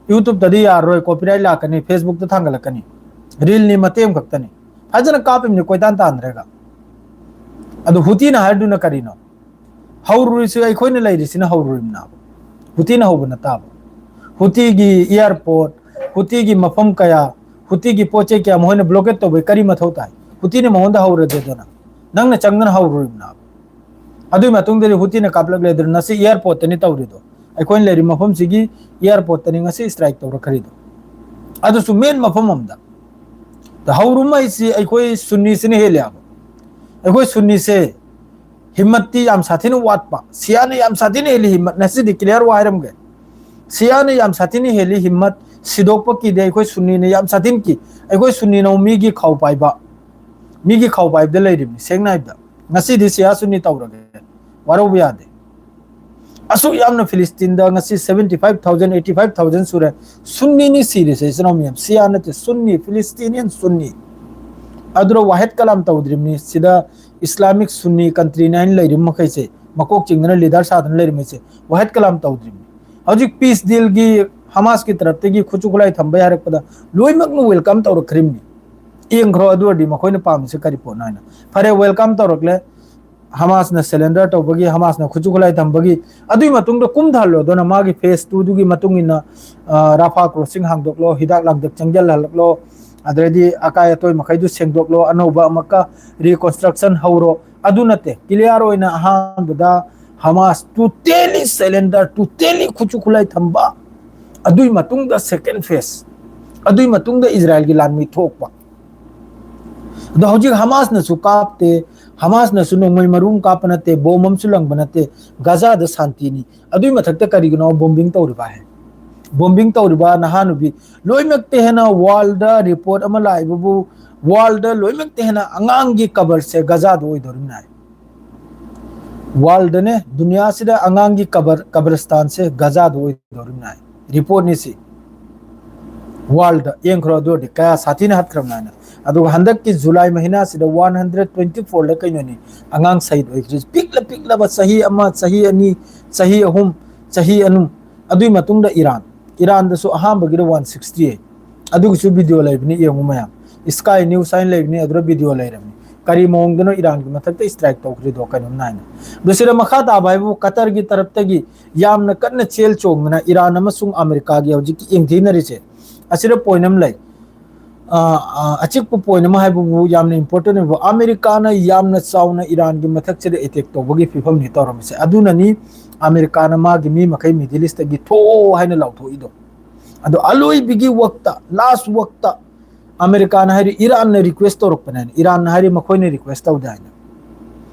YouTubeꯇꯗꯤ ꯌꯥꯔꯔꯣꯏ, copyright ꯂꯥꯛꯀꯅꯤ, Facebookꯇ ꯊꯥꯡꯒꯠꯂꯛꯀꯅꯤ꯫ Reelꯅꯤ, ꯃꯇꯦꯛ ꯑꯃꯈꯛꯇꯅꯤ꯫ ꯐꯖꯅ ꯀꯥꯞꯄꯤꯕꯅꯤ ꯀꯣꯏꯇꯥꯟ ꯇꯥꯟꯗ꯭ꯔꯒ꯫ ꯑꯗꯨ ꯍꯨꯇꯤꯅ ꯍꯥꯏꯔꯗꯨꯅ ꯀꯔꯤꯅꯣ? ꯍꯧꯔꯨꯔꯤꯁꯤ ꯑꯩꯈꯣꯏꯅ ꯂꯩꯔꯤꯁꯤꯅ ꯍꯧꯔꯨꯔꯤꯕꯅꯥꯕ꯫ ꯍꯨꯇꯤꯅ ꯍꯧꯕ ꯅꯠꯇꯥꯕ꯫ ꯍꯨꯇꯤꯒꯤ airport, ꯍꯨꯇꯤꯒꯤ ꯃꯐꯝ ꯀꯌꯥ, ꯍꯨꯇꯤꯒꯤ ꯄꯣꯠ ꯆꯩ ꯀꯌꯥ ꯃꯈꯣꯏꯅ blockade ꯇꯧꯕꯩ ꯀꯔꯤ ꯃꯊꯧ ꯇꯥꯏ? ꯍꯨꯇꯤꯅ ꯃꯉꯣꯟꯗ ꯍꯧꯔꯗꯦꯗꯅ꯫ ꯅꯪꯅ ꯆꯪꯗꯅ ꯍꯧꯔꯨꯔꯤꯕꯅꯥꯕ꯫ ꯑꯗꯨꯒꯤ ꯃꯇꯨꯡꯗꯗꯤ ꯍꯨꯇꯤꯅ ꯀꯥꯞꯂꯛꯂꯦꯗꯅ, ꯉꯁꯤ airport ꯇꯅꯤ ꯇꯧꯔꯤꯗꯣ꯫ ꯑꯩꯈꯣꯏꯅ ꯂꯩꯔꯤꯕ ꯃꯐꯝꯁꯤꯒꯤ airport ꯇꯅꯤ ꯉꯁꯤ strike ꯇꯧꯔꯛꯈ꯭ꯔꯤꯗꯣ꯫ ꯑꯗꯨꯁꯨ main ꯃꯐꯝ ꯑꯃꯗ꯫ ꯍꯧꯔꯨꯝ ꯍꯥꯏꯁꯤ ꯑꯩꯈꯣꯏ ꯁꯨꯟꯅꯤꯁꯤꯅ ꯍꯦꯜꯂꯦ ꯍꯥꯏꯕ꯫ ꯑꯩꯈꯣꯏ ꯁꯨꯟꯅꯤꯁꯦ ꯍꯤꯝꯃꯠꯇꯤ ꯌꯥꯝ ꯁꯥꯊꯤꯅ ꯋꯥꯠꯄ꯫ ꯁꯤꯌꯥꯅ ꯌꯥꯝ ꯁꯥꯊꯤꯅ ꯍꯦꯜꯂꯤ ꯍꯤꯝꯃꯠ꯫ ꯉꯁꯤꯗꯤ clear ꯋꯥ ꯍꯥꯏꯔꯝꯒꯦ꯫ ꯁꯤꯌꯥꯅ ꯌꯥꯝ ꯁꯥꯊꯤꯅ ꯍꯦꯜꯂꯤ ꯍꯤꯝꯃꯠ꯫ ꯁꯤꯗꯣꯛꯄ ꯀꯤꯗꯦ꯫ ꯑꯩꯈꯣꯏ ꯁꯨꯟꯅꯤꯅ ꯌꯥꯝ ꯁꯥꯊꯤꯅ ꯀꯤ꯫ ꯑꯩꯈꯣꯏ ꯁꯨꯟꯅꯤꯅ ꯃꯤꯒꯤ ꯈꯥꯎ ꯄꯥꯏꯕ, ꯃꯤꯒꯤ ꯈꯥꯎ ꯄꯥꯏꯕꯗ ꯂꯩꯔꯤꯕꯅꯤ꯫ ꯁꯦꯡꯅ ꯍꯥꯏꯕꯗ, ꯉꯁꯤꯗꯤ ꯁꯤꯌꯥ ꯁꯨꯟꯅꯤ ꯇꯧꯔꯒꯦ꯫ ꯋꯥꯔꯧꯕ ꯌꯥꯗꯦ꯫ ꯑꯁꯨꯛ ꯌꯥꯝꯅ ꯐꯤꯂꯤꯁꯇꯤꯟꯗ ꯉꯁꯤ seventy five thousand, eighty five thousand ꯁꯨꯔꯦ꯫ ꯁꯨꯟꯅꯤꯅꯤ ꯁꯤꯔꯤꯁꯦ, ꯏꯆꯤꯟ ꯏꯅꯥꯎ ꯃꯌꯥꯝ꯫ ꯁꯤꯌꯥ ꯅꯠꯇꯦ, ꯁꯨꯟꯅꯤ, Palestinian ꯁꯨꯟꯅꯤ꯫ ꯑꯗꯨꯅ ꯋꯥꯍꯦꯠ ꯀꯂꯥꯝ ꯇꯧꯗ꯭ꯔꯤꯕꯅꯤ꯫ ꯁꯤꯗ Islamic Sunni country ꯅꯤ ꯍꯥꯏꯅ ꯂꯩꯔꯤꯕ ꯃꯈꯩꯁꯦ, ꯃꯀꯣꯛ ꯆꯤꯡꯗꯅ leader ꯁꯥꯗꯅ ꯂꯩꯔꯤꯕ ꯃꯈꯩꯁꯦ ꯋꯥꯍꯦꯠ ꯀꯂꯥꯝ ꯇꯧꯗ꯭ꯔꯤꯕꯅꯤ꯫ ꯍꯧꯖꯤꯛ peace deal ꯒꯤ ꯍꯃꯥꯁꯀꯤ ꯇꯔꯞꯇꯒꯤ ꯈꯨꯠꯁꯨ ꯈꯨꯠꯂꯥꯏ ꯊꯝꯕ ꯍꯥꯏꯔꯛꯄꯗ ꯂꯣꯏꯅꯃꯛꯅ welcome ꯇꯧꯔꯛꯈ꯭ꯔꯤꯕꯅꯤ꯫ ꯌꯦꯡꯈ꯭ꯔꯣ ꯑꯗꯨ ꯑꯣꯏꯔꯗꯤ ꯃꯈꯣꯏꯅ ꯄꯥꯝꯃꯤꯁꯦ ꯀꯔꯤ ꯄꯣꯠꯅꯣ ꯍꯥꯏꯅ꯫ ꯐꯔꯦ, welcome ꯇꯧꯔꯛꯂꯦ꯫ ꯍꯃꯥꯁꯅ surrender ꯇꯧꯕꯒꯤ, ꯍꯃꯥꯁꯅ ꯈꯨꯠꯁꯨ ꯈꯨꯠꯂꯥꯏ ꯊꯝꯕꯒꯤ, ꯑꯗꯨꯒꯤ ꯃꯇꯨꯡꯗ ꯀꯨꯝꯊꯍꯜꯂꯣ꯫ ꯑꯗꯨꯅ ꯃꯥꯒꯤ phase two ꯗꯨꯒꯤ ꯃꯇꯨꯡ ꯏꯟꯅ, ꯑ, ꯔꯥꯐꯥ crossing ꯍꯥꯡꯗꯣꯛꯂꯣ, ꯍꯤꯗꯥꯛ ꯂꯥꯡꯊꯛ ꯆꯪꯁꯤꯜꯍꯜꯂꯛꯂꯣ, ꯑꯗꯩꯗꯤ ꯑꯀꯥꯏ ꯑꯇꯣꯏ ꯃꯈꯩꯗꯨ ꯁꯦꯡꯗꯣꯛꯂꯣ, ꯑꯅꯧꯕ ꯑꯃꯨꯛꯀ reconstruction ꯍꯧꯔꯣ꯫ ꯑꯗꯨ ꯅꯠꯇꯦ, clear ꯑꯣꯏꯅ ꯑꯍꯥꯟꯕꯗ ꯍꯃꯥꯁ totally surrender, totally ꯈꯨꯠꯁꯨ ꯈꯨꯠꯂꯥꯏ ꯊꯝꯕ, ꯑꯗꯨꯒꯤ ꯃꯇꯨꯡꯗ second phase, ꯑꯗꯨꯒꯤ ꯃꯇꯨꯡꯗ ꯏꯖꯔꯥꯏꯜꯒꯤ ꯂꯥꯟꯃꯤ ꯊꯣꯛꯄ꯫ ꯑꯗꯣ ꯍꯧꯖꯤꯛ ꯍꯃꯥꯁꯅꯁꯨ ꯀꯥꯞꯇꯦ, ꯍꯃꯥꯁꯅꯁꯨ ꯅꯣꯡꯃꯩ ꯃꯔꯨꯝ ꯀꯥꯞꯄ ꯅꯠꯇꯦ, ꯕꯣꯝ ꯑꯃꯁꯨ ꯂꯪꯕ ꯅꯠꯇꯦ꯫ ꯒꯖꯥꯗ ꯁꯥꯟꯇꯤꯅꯤ꯫ ꯑꯗꯨꯒꯤ ꯃꯊꯛꯇ ꯀꯔꯤꯒꯤꯅꯣ bombing ꯇꯧꯔꯤꯕ ꯍꯥꯏ? Bombing ꯇꯧꯔꯤꯕ ꯅꯍꯥ ꯅꯨꯄꯤ, ꯂꯣꯏꯅꯃꯛꯇ ꯍꯦꯟꯅ world ꯗ report ꯑꯃ ꯂꯥꯛꯏꯕꯕꯨ, world ꯗ ꯂꯣꯏꯅꯃꯛꯇ ꯍꯦꯟꯅ ꯑꯉꯥꯡꯒꯤ ꯀꯕꯔꯁꯦ ꯒꯖꯥꯗ ꯑꯣꯏꯗꯧꯔꯤꯕꯅꯤ ꯍꯥꯏ꯫ World ꯗꯅꯦ, ꯗꯨꯅꯤꯌꯥꯁꯤꯗ ꯑꯉꯥꯡꯒꯤ ꯀꯕꯔ, ꯀꯕꯔꯁꯇꯥꯟꯁꯦ ꯒꯖꯥꯗ ꯑꯣꯏꯗꯧꯔꯤꯕꯅꯤ ꯍꯥꯏ꯫ Report ꯅꯤ ꯁꯤ꯫ World ꯗ ꯌꯦꯡꯈ꯭ꯔꯣ, ꯑꯗꯨ ꯑꯣꯏꯔꯗꯤ ꯀꯌꯥ ꯁꯥꯊꯤꯅ ꯍꯠꯈ꯭ꯔꯕꯅꯤ ꯍꯥꯏꯅ꯫ ꯑꯗꯨꯒ ꯍꯟꯗꯛꯀꯤ July ꯃꯍꯤꯅꯥꯁꯤꯗ one hundred twenty four ꯂ ꯀꯩꯅꯣꯅꯤ ꯑꯉꯥꯡ ꯁꯍꯤꯗ ꯑꯣꯏꯈ꯭ꯔꯤꯁꯦ꯫ ꯄꯤꯛꯂ ꯄꯤꯛꯂꯕ ꯆꯍꯤ ꯑꯃ, ꯆꯍꯤ ꯑꯅꯤ, ꯆꯍꯤ ꯑꯍꯨꯝ, ꯆꯍꯤ ꯑꯅꯤ꯫ ꯑꯗꯨꯒꯤ ꯃꯇꯨꯡꯗ ꯏꯔꯥꯟ, ꯏꯔꯥꯟꯗꯁꯨ ꯑꯍꯥꯟꯕꯒꯤꯗ one sixty꯫ ꯑꯗꯨꯒꯤꯁꯨ video ꯂꯩꯕꯅꯤ, ꯌꯦꯡꯉꯨ ꯃꯌꯥꯝ꯫ Sky News ꯍꯥꯏꯅ ꯂꯩꯕꯅꯤ, ꯑꯗꯨꯗ video ꯂꯩꯔꯕꯅꯤ꯫ ꯀꯔꯤ ꯃꯑꯣꯡꯗꯅꯣ ꯏꯔꯥꯟꯒꯤ ꯃꯊꯛꯇ strike ꯇꯧꯈ꯭ꯔꯤꯗꯣ ꯀꯩꯅꯣꯝ ꯅꯥꯏꯅ꯫ ꯑꯗꯨ ꯁꯤꯗ ꯃꯈꯥ ꯇꯥꯕ ꯍꯥꯏꯕꯨ ꯀꯇꯔꯒꯤ ꯇꯔꯞꯇꯒꯤ ꯌꯥꯝꯅ ꯀꯟꯅ ꯆꯦꯜ ꯆꯣꯡꯗꯅ ꯏꯔꯥꯟ ꯑꯃꯁꯨꯡ ꯑꯃꯦꯔꯤꯀꯥꯒꯤ ꯍꯧꯖꯤꯛꯀꯤ ꯌꯦꯡꯊꯤꯅꯔꯤꯁꯦ꯫ ꯑꯁꯤꯗ point ꯑꯃ ꯂꯩ꯫ ꯑ, ꯑ, ꯑꯆꯤꯛꯄ ꯄꯣꯏꯟ ꯑꯃ ꯍꯥꯏꯕꯕꯨ ꯌꯥꯝꯅ ꯏꯝꯄꯣꯔꯇꯦꯟ ꯑꯣꯏꯕ, ꯑꯃꯦꯔꯤꯀꯥꯅ ꯌꯥꯝꯅ ꯆꯥꯎꯅ ꯏꯔꯥꯟꯒꯤ ꯃꯊꯛꯁꯤꯗ ꯑꯦꯇꯦꯛ ꯇꯧꯕꯒꯤ ꯐꯤꯕꯝꯅꯤ ꯇꯧꯔꯝꯃꯤꯁꯦ꯫ ꯑꯗꯨꯅꯅꯤ ꯑꯃꯦꯔꯤꯀꯥꯅ ꯃꯥꯒꯤ ꯃꯤ ꯃꯈꯩ ꯃꯤꯗꯤꯜ ꯏꯁꯇꯒꯤ ꯊꯣꯛꯑꯣ ꯍꯥꯏꯅ ꯂꯥꯎꯊꯣꯛꯏꯗꯣ꯫ ꯑꯗꯣ ꯑꯂꯣꯏꯕꯒꯤ ꯋꯛꯇ, ꯂꯥꯁ ꯋꯛꯇ ꯑꯃꯦꯔꯤꯀꯥꯅ ꯍꯥꯏꯔꯤ ꯏꯔꯥꯟꯅ ꯔꯤꯀ꯭ꯋꯦꯁ ꯇꯧꯔꯛꯄꯅꯦ ꯍꯥꯏꯅ꯫ ꯏꯔꯥꯟꯅ ꯍꯥꯏꯔꯤ ꯃꯈꯣꯏꯅ ꯔꯤꯀ꯭ꯋꯦꯁ ꯇꯧꯗꯦ ꯍꯥꯏꯅ꯫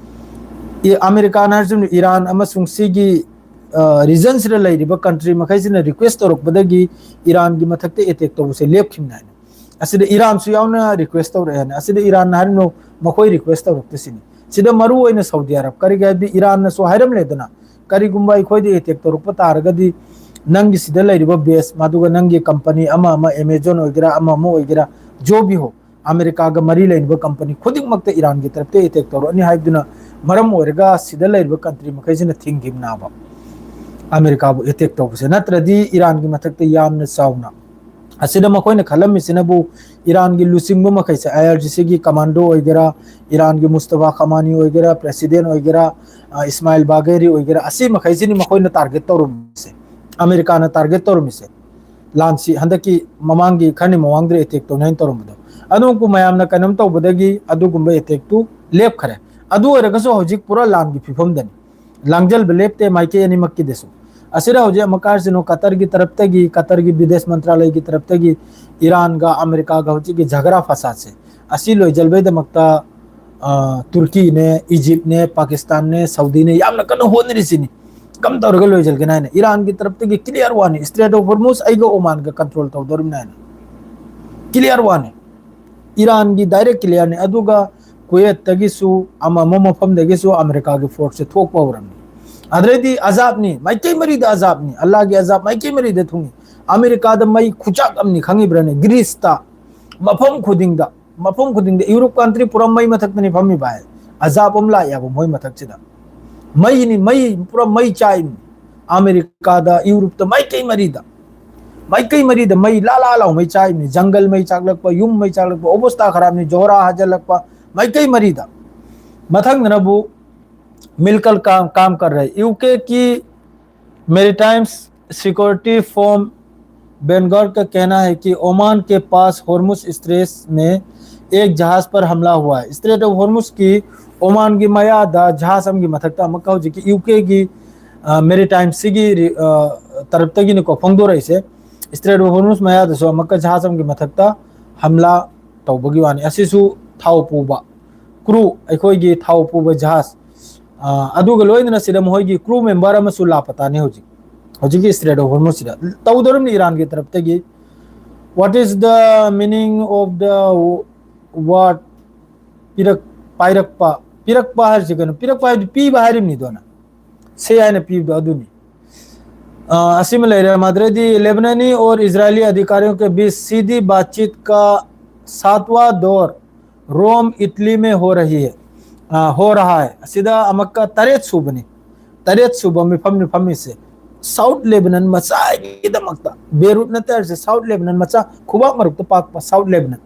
ꯏ-, ꯑꯃꯦꯔꯤꯀꯥꯅ ꯍꯥꯏꯔꯤꯁꯤꯅ ꯏꯔꯥꯟ ꯑꯃꯁꯨꯡ ꯁꯤꯒꯤ, ꯑ, ꯔꯤꯖꯟꯁꯤꯗ ꯂꯩꯔꯤꯕ ꯀꯟꯇ꯭ꯔꯤ ꯃꯈꯩꯁꯤꯅ ꯔꯤꯀ꯭ꯋꯦꯁ ꯇꯧꯔꯛꯄꯗꯒꯤ ꯏꯔꯥꯟꯒꯤ ꯃꯊꯛꯇ ꯑꯦꯇꯦꯛ ꯇꯧꯕꯁꯦ ꯂꯦꯞꯈꯤꯕꯅꯦ ꯍꯥꯏꯅ꯫ ꯑꯁꯤꯗ ꯏꯔꯥꯟꯁꯨ ꯌꯥꯎꯅ ꯔꯤꯀ꯭ꯋꯦꯁ ꯇꯧꯔꯛꯑꯦ ꯍꯥꯏꯅ꯫ ꯑꯁꯤꯗ ꯏꯔꯥꯟꯅ ꯍꯥꯏꯔꯤꯅꯣ ꯃꯈꯣꯏ ꯔꯤꯀ꯭ꯋꯦꯁ ꯇꯧꯔꯛꯇꯦ ꯁꯤꯅꯤ꯫ ꯁꯤꯗ ꯃꯔꯨ ꯑꯣꯏꯅ ꯁꯥꯎꯗꯤ ꯑꯔꯕ, ꯀꯔꯤꯒꯤ ꯍꯥꯏꯕꯗꯤ ꯏꯔꯥꯟꯅꯁꯨ ꯍꯥꯏꯔꯝꯂꯦꯗꯅ, ꯀꯔꯤꯒꯨꯝꯕ ꯑꯩꯈꯣꯏꯗ ꯑꯦꯇꯦꯛ ꯇꯧꯔꯛꯄ ꯇꯥꯔꯒꯗꯤ ꯅꯪꯒꯤ ꯁꯤꯗ ꯂꯩꯔꯤꯕ ꯕꯦꯁ, ꯃꯗꯨꯒ ꯅꯪꯒꯤ ꯀꯝꯄꯅꯤ ꯑꯃ ꯑꯃ, ꯑꯦꯃꯦꯖꯣꯟ ꯑꯣꯏꯒꯦꯔꯥ, ꯑꯃ ꯑꯃ ꯑꯣꯏꯒꯦꯔꯥ, ꯖꯣ ꯕꯤ ꯍꯣ, ꯑꯃꯦꯔꯤꯀꯥꯒ ꯃꯔꯤ ꯂꯩꯅꯕ ꯀꯝꯄꯅꯤ ꯈꯨꯗꯤꯡꯃꯛꯇ ꯏꯔꯥꯟꯒꯤ ꯇꯔꯞꯇ ꯑꯦꯇꯦꯛ ꯇꯧꯔꯛꯑꯅꯤ ꯍꯥꯏꯕꯗꯨꯅ ꯃꯔꯝ ꯑꯣꯏꯔꯒ ꯁꯤꯗ ꯂꯩꯔꯤꯕ ꯀꯟꯇ꯭ꯔꯤ ꯃꯈꯩꯁꯤꯅ ꯊꯤꯡꯈꯤꯕꯅꯦꯕ ꯑꯃꯦꯔꯤꯀꯥꯕꯨ ꯑꯦꯇꯦꯛ ꯇꯧꯕꯁꯦ꯫ ꯅꯠꯇ꯭ꯔꯗꯤ ꯏꯔꯥꯟꯒꯤ ꯃꯊꯛꯇ ꯌꯥꯝꯅ ꯆꯥꯎꯅ, ꯑꯁꯤꯗ ꯃꯈꯣꯏꯅ ꯈꯜꯂꯝꯃꯤꯁꯤꯅꯕꯨ ꯏꯔꯥꯟꯒꯤ ꯂꯨꯆꯤꯡꯕ ꯃꯈꯩꯁꯦ, ꯑꯥꯏ ꯑꯥꯔ ꯖꯤ ꯁꯤꯒꯤ ꯀꯃꯥꯟꯗꯣ ꯑꯣꯏꯒꯦꯔꯥ, ꯏꯔꯥꯟꯒꯤ ꯃꯨꯁꯇꯐꯥ ꯈꯃꯥꯅꯤ ꯑꯣꯏꯒꯦꯔꯥ, ꯄ꯭ꯔꯦꯁꯤꯗꯦꯟ ꯑꯣꯏꯒꯦꯔꯥ, ꯑ, ꯏꯁꯃꯥꯏꯜ ꯕꯥꯒꯦꯔꯤ ꯑꯣꯏꯒꯦꯔꯥ, ꯑꯁꯤ ꯃꯈꯩꯁꯤꯅꯤ ꯃꯈꯣꯏꯅ ꯇꯥꯔꯒꯦꯠ ꯇꯧꯔꯝꯃꯤꯁꯦ, ꯑꯃꯦꯔꯤꯀꯥꯅ ꯇꯥꯔꯒꯦꯠ ꯇꯧꯔꯝꯃꯤꯁꯦ꯫ ꯂꯥꯟꯁꯤ ꯍꯟꯗꯛꯀꯤ ꯃꯃꯥꯡꯒꯤ ꯈꯔꯅꯤ ꯃꯃꯥꯡꯗ ꯑꯦꯇꯦꯛ ꯇꯧꯅꯦꯅ ꯇꯧꯔꯝꯕꯗꯣ, ꯑꯗꯨ ꯃꯌꯥꯝꯅ ꯀꯩꯅꯣꯝ ꯇꯧꯕꯗꯒꯤ ꯑꯗꯨꯒꯨꯝꯕ ꯑꯦꯇꯦꯛꯇꯨ ꯂꯦꯞꯈꯔꯦ꯫ ꯑꯗꯨ ꯑꯣꯏꯔꯒꯁꯨ ꯍꯧꯖꯤꯛ ꯄꯨꯔꯥ ꯂꯥꯟꯒꯤ ꯐꯤꯕꯝꯗꯅꯤ꯫ ꯂꯥꯡꯖꯜꯕ ꯂꯦꯞꯇꯦ ꯃꯥꯏꯀꯩ ꯑꯅꯤꯃꯛꯀꯤꯗꯁꯨ꯫ ꯑꯁꯤꯗ ꯍꯧꯖꯤꯛ ꯑꯃꯨꯛ ꯍꯥꯏꯔꯤꯁꯤꯅꯣ, ꯀꯇꯔꯒꯤ ꯇꯔꯞꯇꯒꯤ, ꯀꯇꯔꯒꯤ ꯕꯤꯗꯦꯁ ꯃꯟꯇ꯭ꯔꯥꯂꯌꯒꯤ ꯇꯔꯞꯇꯒꯤ ꯏꯔꯥꯟꯒ ꯑꯃꯦꯔꯤꯀꯥꯒ ꯍꯧꯖꯤꯛꯀꯤ ꯖꯒꯔꯥ ꯐꯁꯥꯗꯁꯦ ꯑꯁꯤ ꯂꯣꯏꯖꯜꯕꯩꯗꯃꯛꯇ, ꯑ, ꯇꯨꯔꯀꯤꯅꯦ, ꯏꯖꯤꯞꯅꯦ, ꯄꯥꯀꯤꯁꯇꯥꯟꯅꯦ, ꯁꯥꯎꯗꯤꯅꯦ ꯌꯥꯝꯅ ꯀꯟꯅ ꯍꯣꯠꯅꯔꯤꯁꯤꯅꯤ꯫ ꯀꯝ ꯇꯧꯔꯒ ꯂꯣꯏꯁꯤꯟꯒꯅꯤ ꯍꯥꯏꯅ ꯏꯔꯥꯟꯒꯤ ꯇꯔꯞꯇꯒꯤ ꯀ꯭ꯂꯤꯌꯥꯔ ꯋꯥꯅꯤ, ꯏꯁꯇ꯭ꯔꯦꯠ ꯑꯣꯐ ꯍꯣꯔꯃꯨꯁ ꯑꯩꯒ ꯑꯣꯃꯥꯟꯒ ꯀꯟꯇ꯭ꯔꯣꯜ ꯇꯧꯗꯧꯔꯤꯕꯅꯤ ꯍꯥꯏꯅ꯫ ꯀ꯭ꯂꯤꯌꯥꯔ ꯋꯥꯅꯤ꯫ ꯏꯔꯥꯟꯒꯤ ꯗꯥꯏꯔꯦꯛ ꯀ꯭ꯂꯤꯌꯥꯔꯅꯤ꯫ ꯑꯗꯨꯒ ꯀꯨꯋꯦꯠꯇꯒꯤꯁꯨ ꯑꯃ ꯑꯃ ꯃꯐꯝꯗꯒꯤꯁꯨ ꯑꯃꯦꯔꯤꯀꯥꯒꯤ ꯐꯣꯔꯁꯁꯦ ꯊꯣꯛꯄ ꯍꯧꯔꯝꯃꯤ꯫ ꯑꯗꯨꯗꯩꯗꯤ ꯑꯖꯥꯕꯅꯤ, ꯃꯥꯏꯀꯩ ꯃꯔꯤꯗ ꯑꯖꯥꯕꯅꯤ, ꯑꯜꯂꯥꯒꯤ ꯑꯖꯥꯕ ꯃꯥꯏꯀꯩ ꯃꯔꯤꯗ ꯊꯨꯡꯉꯤ꯫ ꯑꯃꯦꯔꯤꯀꯥꯗ ꯃꯩ ꯈꯨꯆꯥꯛ ꯑꯃꯅꯤ ꯈꯪꯉꯤꯕ꯭ꯔꯅꯦ? ꯒ꯭ꯔꯤꯁꯇ ꯃꯐꯝ ꯈꯨꯗꯤꯡꯗ, ꯃꯐꯝ ꯈꯨꯗꯤꯡꯗ ꯌꯨꯔꯣꯞ ꯀꯟꯇ꯭ꯔꯤ ꯄꯨꯔꯥ ꯃꯩ ꯃꯊꯛꯇꯅꯤ ꯐꯝꯃꯤ ꯚꯥꯏ꯫ ꯑꯖꯥꯕ ꯑꯃ ꯂꯥꯛꯑꯦꯕ ꯃꯣꯏ ꯃꯊꯛꯁꯤꯗ꯫ ꯃꯩꯅꯤ, ꯃꯩ ꯄꯨꯔꯥ ꯃꯩ ꯆꯥꯛꯏꯅꯤ꯫ ꯑꯃꯦꯔꯤꯀꯥꯗ, ꯌꯨꯔꯣꯞꯇ ꯃꯥꯏꯀꯩ ꯃꯔꯤꯗ, ꯃꯥꯏꯀꯩ ꯃꯔꯤꯗ ꯃꯩ ꯂꯥ ꯂꯥ ꯂꯥꯎ ꯃꯩ ꯆꯥꯛꯏꯅꯤ꯫ ꯖꯪꯒꯜ ꯃꯩ ꯆꯥꯛꯂꯛꯄ, ꯌꯨꯝ ꯃꯩ ꯆꯥꯛꯂꯛꯄ, ꯑꯣꯕꯣꯁꯇꯥ ꯈꯔꯥꯕꯅꯤ, ꯖꯣꯍꯔꯥ ꯍꯥꯖꯜꯂꯛꯄ, ꯃꯥꯏꯀꯩ ꯃꯔꯤꯗ꯫ ꯃꯊꯪꯗꯅꯕꯨ मिलकर काम काम कर रहे यूके की मैरीटाइम सिक्योरिटी फर्म वैनगार्ड का कहना है कि ओमान के पास होर्मुज स्ट्रेट में एक जहाज पर हमला हुआ है। स्ट्रेट ऑफ होर्मुज की ओमान की मयादा जहाज ꯑꯃꯒꯤ ꯃꯊꯛꯇ ꯑꯃꯨꯛꯀ ꯍꯧꯖꯤꯛꯀꯤ ꯌꯨ ꯀꯦꯒꯤ ꯃꯦꯔꯤꯇꯥꯏꯝꯁꯤꯒꯤ ꯇꯔꯞꯇꯒꯤꯅꯤꯀꯣ ꯐꯣꯡꯗꯣꯔꯛꯏꯁꯦ꯫ ꯏꯁꯇ꯭ꯔꯦꯠ ꯑꯣꯐ ꯍꯣꯔꯃꯨꯁ ꯃꯌꯥꯗꯁꯨ ꯑꯃꯨꯛꯀ ꯖꯍꯥꯖ ꯑꯃꯒꯤ ꯃꯊꯛꯇ ꯍꯝꯂꯥ ꯇꯧꯕꯒꯤ ꯋꯥꯅꯤ꯫ ꯑꯁꯤꯁꯨ ꯊꯥꯎ ꯄꯨꯕ ꯀ꯭ꯔꯨ, ꯑꯩꯈꯣꯏꯒꯤ ꯊꯥꯎ ꯄꯨꯕ ꯖꯍꯥꯖ, ꯑ, ꯑꯗꯨꯒ ꯂꯣꯏꯅꯅ ꯁꯤꯗ ꯃꯈꯣꯏꯒꯤ ꯀ꯭ꯔꯨ ꯃꯦꯝꯕꯔ ꯑꯃꯁꯨ ꯂꯥꯄꯇꯥꯅꯤ ꯍꯧꯖꯤꯛ, ꯍꯧꯖꯤꯛꯀꯤ ꯏꯁꯇ꯭ꯔꯦꯠ ꯑꯣꯐ ꯍꯣꯔꯃꯨꯁꯁꯤꯗ꯫ ꯇꯧꯗꯧꯔꯤꯕꯅꯤ ꯏꯔꯥꯟꯒꯤ ꯇꯔꯞꯇꯒꯤ꯫ What is the meaning of the word ꯄꯤꯔꯛ ꯄꯥꯏꯔꯛꯄ? ꯄꯤꯔꯛꯄ ꯍꯥꯏꯔꯤꯁꯤ ꯀꯩꯅꯣ? ꯄꯤꯔꯛꯄ ꯍꯥꯏꯕꯗꯤ ꯄꯤꯕ ꯍꯥꯏꯔꯤꯕꯅꯤꯗꯣꯅ, ꯁꯦ ꯍꯥꯏꯅ ꯄꯤꯕꯗꯣ ꯑꯗꯨꯅꯤ꯫ ꯑ, ꯑꯁꯤꯃ ꯂꯩꯔꯦ꯫ ꯃꯗꯨꯗꯩꯗꯤ, लेबनानी और इजरायली अधिकारियों के बीच सीधी बातचीत का सातवां दौर रोम इटली में हो रही है, ꯑ, हो रहा है꯫ ꯑꯁꯤꯗ ꯑꯃꯛꯀ ꯇꯔꯦꯠ ꯁꯨꯕꯅꯤ꯫ ꯇꯔꯦꯠ ꯁꯨꯕ ꯃꯤꯐꯝꯅꯤ ꯐꯝꯃꯤꯁꯦ꯫ ꯁꯥꯎꯠ ꯂꯦꯕꯅꯟ ꯃꯆꯥꯒꯤꯗꯃꯛꯇ, ꯕꯦꯔꯨꯠ ꯅꯠꯇꯦ ꯍꯥꯏꯔꯤꯁꯦ, ꯁꯥꯎꯠ ꯂꯦꯕꯅꯟ ꯃꯆꯥ, ꯈꯨꯕꯥꯛ ꯃꯔꯨꯛꯇ ꯄꯥꯛꯄ ꯁꯥꯎꯠ ꯂꯦꯕꯅꯟ꯫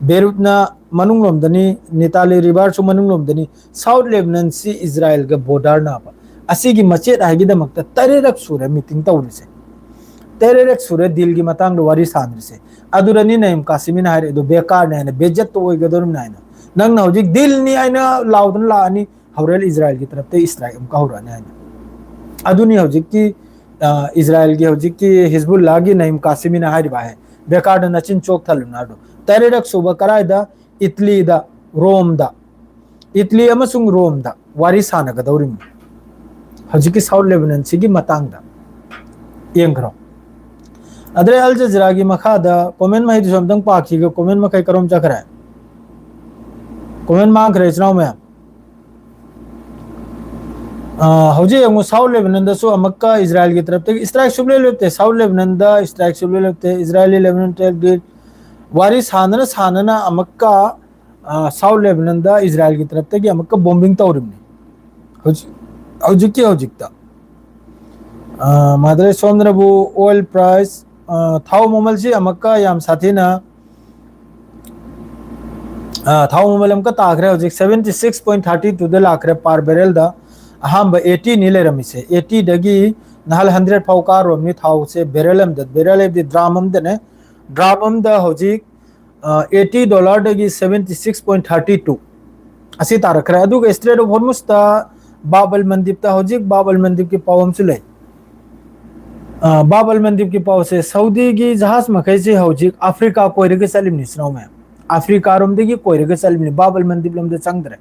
ꯕꯦꯔꯨꯠꯅ ꯃꯅꯨꯡꯂꯣꯝꯗꯅꯤ, ꯅꯤꯇꯥꯂꯤ ꯔꯤꯚꯔꯁꯨ ꯃꯅꯨꯡꯂꯣꯝꯗꯅꯤ꯫ ꯁꯥꯎꯠ ꯂꯦꯕꯅꯟꯁꯤ ꯏꯖꯔꯥꯏꯜꯒ ꯕꯣꯔꯗꯔ ꯅꯥꯕ꯫ ꯑꯁꯤꯒꯤ ꯃꯆꯦꯠ ꯍꯥꯏꯒꯤꯗꯃꯛꯇ ꯇꯔꯦꯠꯔꯛ ꯁꯨꯔꯦ ꯃꯤꯇꯤꯡ ꯇꯧꯔꯤꯁꯦ꯫ ꯇꯔꯦꯠꯔꯛ ꯁꯨꯔꯦ ꯗꯤꯜꯒꯤ ꯃꯇꯥꯡꯗ ꯋꯥꯔꯤ ꯁꯥꯟꯅꯔꯤꯁꯦ꯫ ꯑꯗꯨꯗꯅꯤ ꯅꯌꯤꯝ ꯀꯥꯁꯤꯃꯤꯅ ꯍꯥꯏꯔꯛꯏꯗꯣ, ꯕꯦꯀꯥꯔꯅꯦ ꯍꯥꯏꯅ, ꯕꯦꯖꯠꯇ ꯑꯣꯏꯒꯗꯧꯔꯤꯕꯅꯦ ꯍꯥꯏꯅ꯫ ꯅꯪꯅ ꯍꯧꯖꯤꯛ ꯗꯤꯜꯅꯤ ꯍꯥꯏꯅ ꯂꯥꯎꯗꯅ ꯂꯥꯛꯑꯅꯤ, ꯍꯧꯔꯦꯟ ꯏꯖꯔꯥꯏꯜꯒꯤ ꯇꯔꯞꯇ ꯏꯁꯇ꯭ꯔꯥꯏꯛ ꯑꯃꯨꯛꯀ ꯍꯧꯔꯛꯑꯅꯤ ꯍꯥꯏꯅ꯫ ꯑꯗꯨꯅꯤ ꯍꯧꯖꯤꯛꯀꯤ, ꯑ, ꯏꯖꯔꯥꯏꯜꯒꯤ ꯍꯧꯖꯤꯛꯀꯤ ꯍꯤꯖꯕꯨꯜꯂꯥꯒꯤ ꯅꯌꯤꯝ ꯀꯥꯁꯤꯃꯤꯅ ꯍꯥꯏꯔꯤꯕ ꯍꯥꯏ, ꯕꯦꯀꯥꯔꯗ ꯅꯆꯤꯟ ꯆꯣꯛꯊꯜꯂꯨꯅ ꯍꯥꯏꯗꯣ꯫ ꯇꯔꯦꯠꯔꯛ ꯁꯨꯕ ꯀꯔꯥꯏꯗ? ꯏꯇꯂꯤꯗ, ꯔꯣꯝꯗ꯫ ꯏꯇꯂꯤ ꯑꯃꯁꯨꯡ ꯔꯣꯝꯗ ꯋꯥꯔꯤ ꯁꯥꯟꯅꯒꯗꯧꯔꯤꯕꯅꯤ ꯍꯧꯖꯤꯛꯀꯤ ꯁꯥꯎꯠ ꯂꯦꯕꯅꯟꯁꯤꯒꯤ ꯃꯇꯥꯡꯗ꯫ ꯌꯦꯡꯈ꯭ꯔꯣ꯫ ꯑꯗꯩ ꯑꯜ ꯖꯖꯤꯔꯥꯒꯤ ꯃꯈꯥꯗ ꯀꯣꯃꯦꯟ ꯃꯍꯩꯗꯨꯁꯨ ꯑꯝꯇꯪ ꯄꯥꯈꯤꯒꯦ꯫ ꯀꯣꯃꯦꯟ ꯃꯈꯩ ꯀꯔꯣꯝ ꯆꯠꯈ꯭ꯔꯦ? ꯀꯣꯃꯦꯟ ꯃꯥꯡꯈ꯭ꯔꯦ, ꯏꯆꯤꯟ ꯏꯅꯥꯎ ꯃꯌꯥꯝ꯫ ꯑ, ꯍꯧꯖꯤꯛ ꯌꯦꯡꯉꯨ, ꯁꯥꯎꯠ ꯂꯦꯕꯅꯟꯗꯁꯨ ꯑꯃꯨꯛꯀ ꯏꯖꯔꯥꯏꯜꯒꯤ ꯇꯔꯞꯇꯒꯤ ꯏꯁꯇ꯭ꯔꯥꯏꯛ ꯁꯨꯡꯂꯦꯞ ꯂꯦꯞꯇꯦ꯫ ꯁꯥꯎꯠ ꯂꯦꯕꯅꯟꯗ ꯏꯁꯇ꯭ꯔꯥꯏꯛ ꯁꯨꯡꯂꯦꯞ ꯂꯦꯞꯇꯦ꯫ ꯏꯖꯔꯥꯏꯜ ꯂꯦꯕꯅꯟ ꯇꯔꯞꯇꯒꯤ ꯋꯥꯔꯤ ꯁꯥꯟꯅꯅ ꯁꯥꯟꯅꯅ ꯑꯃꯨꯛꯀ, ꯑ, ꯁꯥꯎꯠ ꯂꯦꯕꯅꯟꯗ ꯏꯖꯔꯥꯏꯜꯒꯤ ꯇꯔꯞꯇꯒꯤ ꯑꯃꯨꯛꯀ ꯕꯣꯝꯕꯤꯡ ꯇꯧꯔꯤꯕꯅꯤ꯫ ꯍꯧꯖꯤꯛ, ꯍꯧꯖꯤꯛꯀꯤ ꯍꯧꯖꯤꯛꯇ꯫ ꯑ, ꯃꯥꯗꯔꯦ ꯁꯣꯝꯗꯅꯕꯨ ꯑꯣꯏꯜ ꯄ꯭ꯔꯥꯏꯁ, ꯑ, ꯊꯥꯎ ꯃꯃꯜꯁꯤ ꯑꯃꯨꯛꯀ ꯌꯥꯝ ꯁꯥꯊꯤꯅ, ꯑ, ꯊꯥꯎ ꯃꯃꯜ ꯑꯃꯨꯛꯀ ꯇꯥꯈ꯭ꯔꯦ꯫ ꯍꯧꯖꯤꯛ seventy six point thirty two ꯗ ꯂꯥꯛꯈ꯭ꯔꯦ per barrel ꯗ꯫ ꯑꯍꯥꯟꯕ eighty ꯅꯤ ꯂꯩꯔꯝꯃꯤꯁꯦ, eighty ꯗꯒꯤ ꯅꯍꯥꯟ ꯍꯟꯗ꯭ꯔꯦꯠ ꯐꯥꯎ ꯀꯥꯔꯨꯔꯕꯅꯤ ꯊꯥꯎꯁꯦ, ꯕꯦꯔꯦꯜ ꯑꯃꯗ, ꯕꯦꯔꯦꯜ ꯍꯥꯏꯕꯗꯤ ꯗ꯭ꯔꯥꯝ ꯑꯃꯗꯅꯦ, ꯗ꯭ꯔꯥꯝ ꯑꯃꯗ ꯍꯧꯖꯤꯛ ꯑꯩꯠꯇꯤ ꯗꯣꯂꯔꯗꯒꯤ seventy six point thirty two ꯑꯁꯤ ꯇꯥꯔꯛꯈ꯭ꯔꯦ꯫ ꯑꯗꯨꯒ ꯏꯁꯇ꯭ꯔꯦꯠ ꯑꯣꯐ ꯍꯣꯔꯃꯨꯁꯇ ꯕꯥꯕꯜ ꯃꯟꯗꯤꯞꯇ, ꯍꯧꯖꯤꯛ ꯕꯥꯕꯜ ꯃꯟꯗꯤꯞꯀꯤ ꯄꯥꯎ ꯑꯃꯁꯨ ꯂꯩ꯫ ꯑ, ꯕꯥꯕꯜ ꯃꯟꯗꯤꯞꯀꯤ ꯄꯥꯎꯁꯦ, ꯁꯧꯗꯤꯒꯤ ꯖꯍꯥꯖ ꯃꯈꯩꯁꯦ ꯍꯧꯖꯤꯛ ꯑꯐ꯭ꯔꯤꯀꯥ ꯀꯣꯏꯔꯒ ꯆꯠꯂꯤꯕꯅꯤ, ꯏꯆꯤꯟ ꯏꯅꯥꯎ ꯃꯌꯥꯝ꯫ ꯑꯐ꯭ꯔꯤꯀꯥꯔꯣꯝꯗꯒꯤ ꯀꯣꯏꯔꯒ ꯆꯠꯂꯤꯕꯅꯤ, ꯕꯥꯕꯜ ꯃꯟꯗꯤꯞ ꯂꯣꯝꯗ ꯆꯪꯗ꯭ꯔꯦ꯫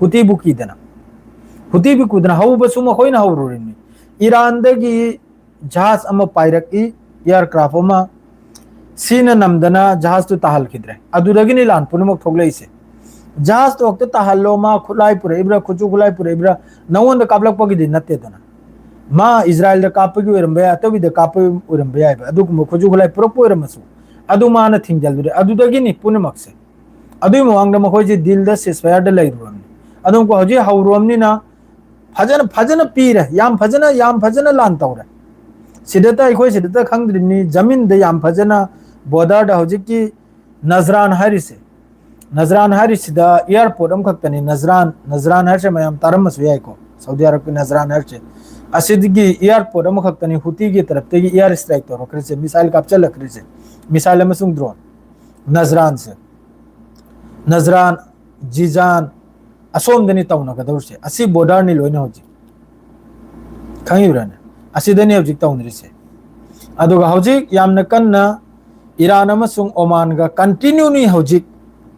ꯍꯨꯇꯤꯕꯨ ꯀꯤꯗꯅ, ꯍꯨꯇꯤꯕꯨ ꯀꯤꯗꯅ ꯍꯧꯕꯁꯨ ꯃꯈꯣꯏꯅ ꯍꯧꯔꯨꯔꯤꯕꯅꯤ꯫ ꯏꯔꯥꯟꯗꯒꯤ ꯖꯍꯥꯖ ꯑꯃ ꯄꯥꯏꯔꯛꯏ, ꯑꯦꯌꯥꯔꯀ꯭ꯔꯥꯐ ꯑꯃ, ꯁꯤꯅ ꯅꯝꯗꯅ ꯖꯍꯥꯖꯇꯨ ꯇꯥꯍꯜꯈꯤꯗ꯭ꯔꯦ꯫ ꯑꯗꯨꯗꯒꯤꯅꯤ ꯂꯥꯟ ꯄꯨꯝꯅꯃꯛ ꯊꯣꯛꯂꯛꯏꯁꯦ꯫ ꯖꯍꯥꯖꯇꯣ ꯍꯦꯛꯇ ꯇꯥꯍꯜꯂꯣ, ꯃꯥ ꯈꯨꯠꯂꯥꯏ ꯄꯨꯔꯛꯏꯕ꯭ꯔꯥ, ꯈꯨꯠꯁꯨ ꯈꯨꯠꯂꯥꯏ ꯄꯨꯔꯛꯏꯕ꯭ꯔꯥ, ꯅꯉꯣꯟꯗ ꯀꯥꯞꯂꯛꯄꯒꯤꯗꯤ ꯅꯠꯇꯦꯗꯅ꯫ ꯃꯥ ꯏꯖꯔꯥꯏꯜꯗ ꯀꯥꯞꯄꯒꯤ ꯑꯣꯏꯔꯝꯕ ꯌꯥꯏ, ꯑꯇꯣꯞꯄꯗ ꯀꯥꯞꯄꯒꯤ ꯑꯣꯏꯔꯝꯕ ꯌꯥꯏꯕ, ꯑꯗꯨꯒꯨꯝꯕ ꯈꯨꯠꯁꯨ ꯈꯨꯠꯂꯥꯏ ꯄꯨꯔꯛꯄ ꯑꯣꯏꯔꯝꯃꯁꯨ, ꯑꯗꯨ ꯃꯥꯅ ꯊꯤꯡꯖꯤꯜꯂꯨꯔꯦ꯫ ꯑꯗꯨꯗꯒꯤꯅꯤ ꯄꯨꯝꯅꯃꯛꯁꯦ꯫ ꯑꯗꯨꯒꯤ ꯃꯃꯥꯡꯗ ꯃꯈꯣꯏꯁꯦ ꯗꯤꯜꯗ ꯁꯤꯁꯐꯥꯌꯔꯗ ꯂꯩꯔꯨꯔꯕꯅꯤ꯫ ꯑꯗꯨꯝ ꯍꯧꯖꯤꯛ ꯍꯧꯔꯨꯔꯕꯅꯤꯅ ꯐꯖꯅ, ꯐꯖꯅ ꯄꯤꯔꯦ, ꯌꯥꯝ ꯐꯖꯅ, ꯌꯥꯝ ꯐꯖꯅ ꯂꯥꯟ ꯇꯧꯔꯦ꯫ ꯁꯤꯗꯇ, ꯑꯩꯈꯣꯏ ꯁꯤꯗꯇ ꯈꯪꯗ꯭ꯔꯤꯕꯅꯤ, ꯖꯃꯤꯟꯗ ꯌꯥꯝ ꯐꯖꯅ, ꯕꯣꯔꯗꯔꯗ ꯍꯧꯖꯤꯛꯀꯤ ꯅꯖꯔꯥꯟ ꯍꯥꯏꯔꯤꯁꯦ, ꯅꯖꯔꯥꯟ ꯍꯥꯏꯔꯤꯁꯤꯗ ꯑꯦꯌꯥꯔꯄꯣꯔꯠ ꯑꯃꯈꯛꯇꯅꯤ, ꯅꯖꯔꯥꯟ, ꯅꯖꯔꯥꯟ ꯍꯥꯏꯔꯤꯁꯦ ꯃꯌꯥꯝ ꯇꯥꯔꯝꯕꯁꯨ ꯌꯥꯏꯀꯣ, ꯁꯥꯎꯗꯤ ꯑꯔꯕꯀꯤ ꯅꯖꯔꯥꯟ ꯍꯥꯏꯔꯤꯁꯦ꯫ ꯑꯁꯤꯗꯒꯤ ꯑꯦꯌꯥꯔꯄꯣꯔꯠ ꯑꯃꯈꯛꯇꯅꯤ ꯍꯨꯇꯤꯒꯤ ꯇꯔꯞꯇꯒꯤ ꯑꯦꯌꯥꯔ ꯁ꯭ꯇ꯭ꯔꯥꯏꯛ ꯇꯧꯔꯛꯈ꯭ꯔꯤꯁꯦ, ꯃꯤꯁꯥꯏꯜ ꯀꯥꯞꯆꯜꯂꯛꯈ꯭ꯔꯤꯁꯦ, ꯃꯤꯁꯥꯏꯜ ꯑꯃꯁꯨꯡ ꯗ꯭ꯔꯣꯟ꯫ ꯅꯖꯔꯥꯟꯁꯦ, ꯅꯖꯔꯥꯟ, ꯖꯤꯖꯥꯟ, ꯑꯁꯣꯝꯗꯅꯤ ꯇꯧꯅꯒꯗꯧꯔꯤꯁꯦ꯫ ꯑꯁꯤ ꯕꯣꯔꯗꯔꯅꯤ ꯂꯣꯏꯅ ꯍꯧꯖꯤꯛ, ꯈꯪꯉꯤꯕ꯭ꯔꯥꯅꯦ? ꯑꯁꯤꯗꯅꯤ ꯍꯧꯖꯤꯛ ꯇꯧꯅꯔꯤꯁꯦ꯫ ꯑꯗꯨꯒ ꯍꯧꯖꯤꯛ ꯌꯥꯝꯅ ꯀꯟꯅ ꯏꯔꯥꯟ ꯑꯃꯁꯨꯡ ꯑꯣꯃꯥꯟꯒ ꯀꯟꯇꯤꯅ꯭ꯌꯨꯅꯤ ꯍꯧꯖꯤꯛ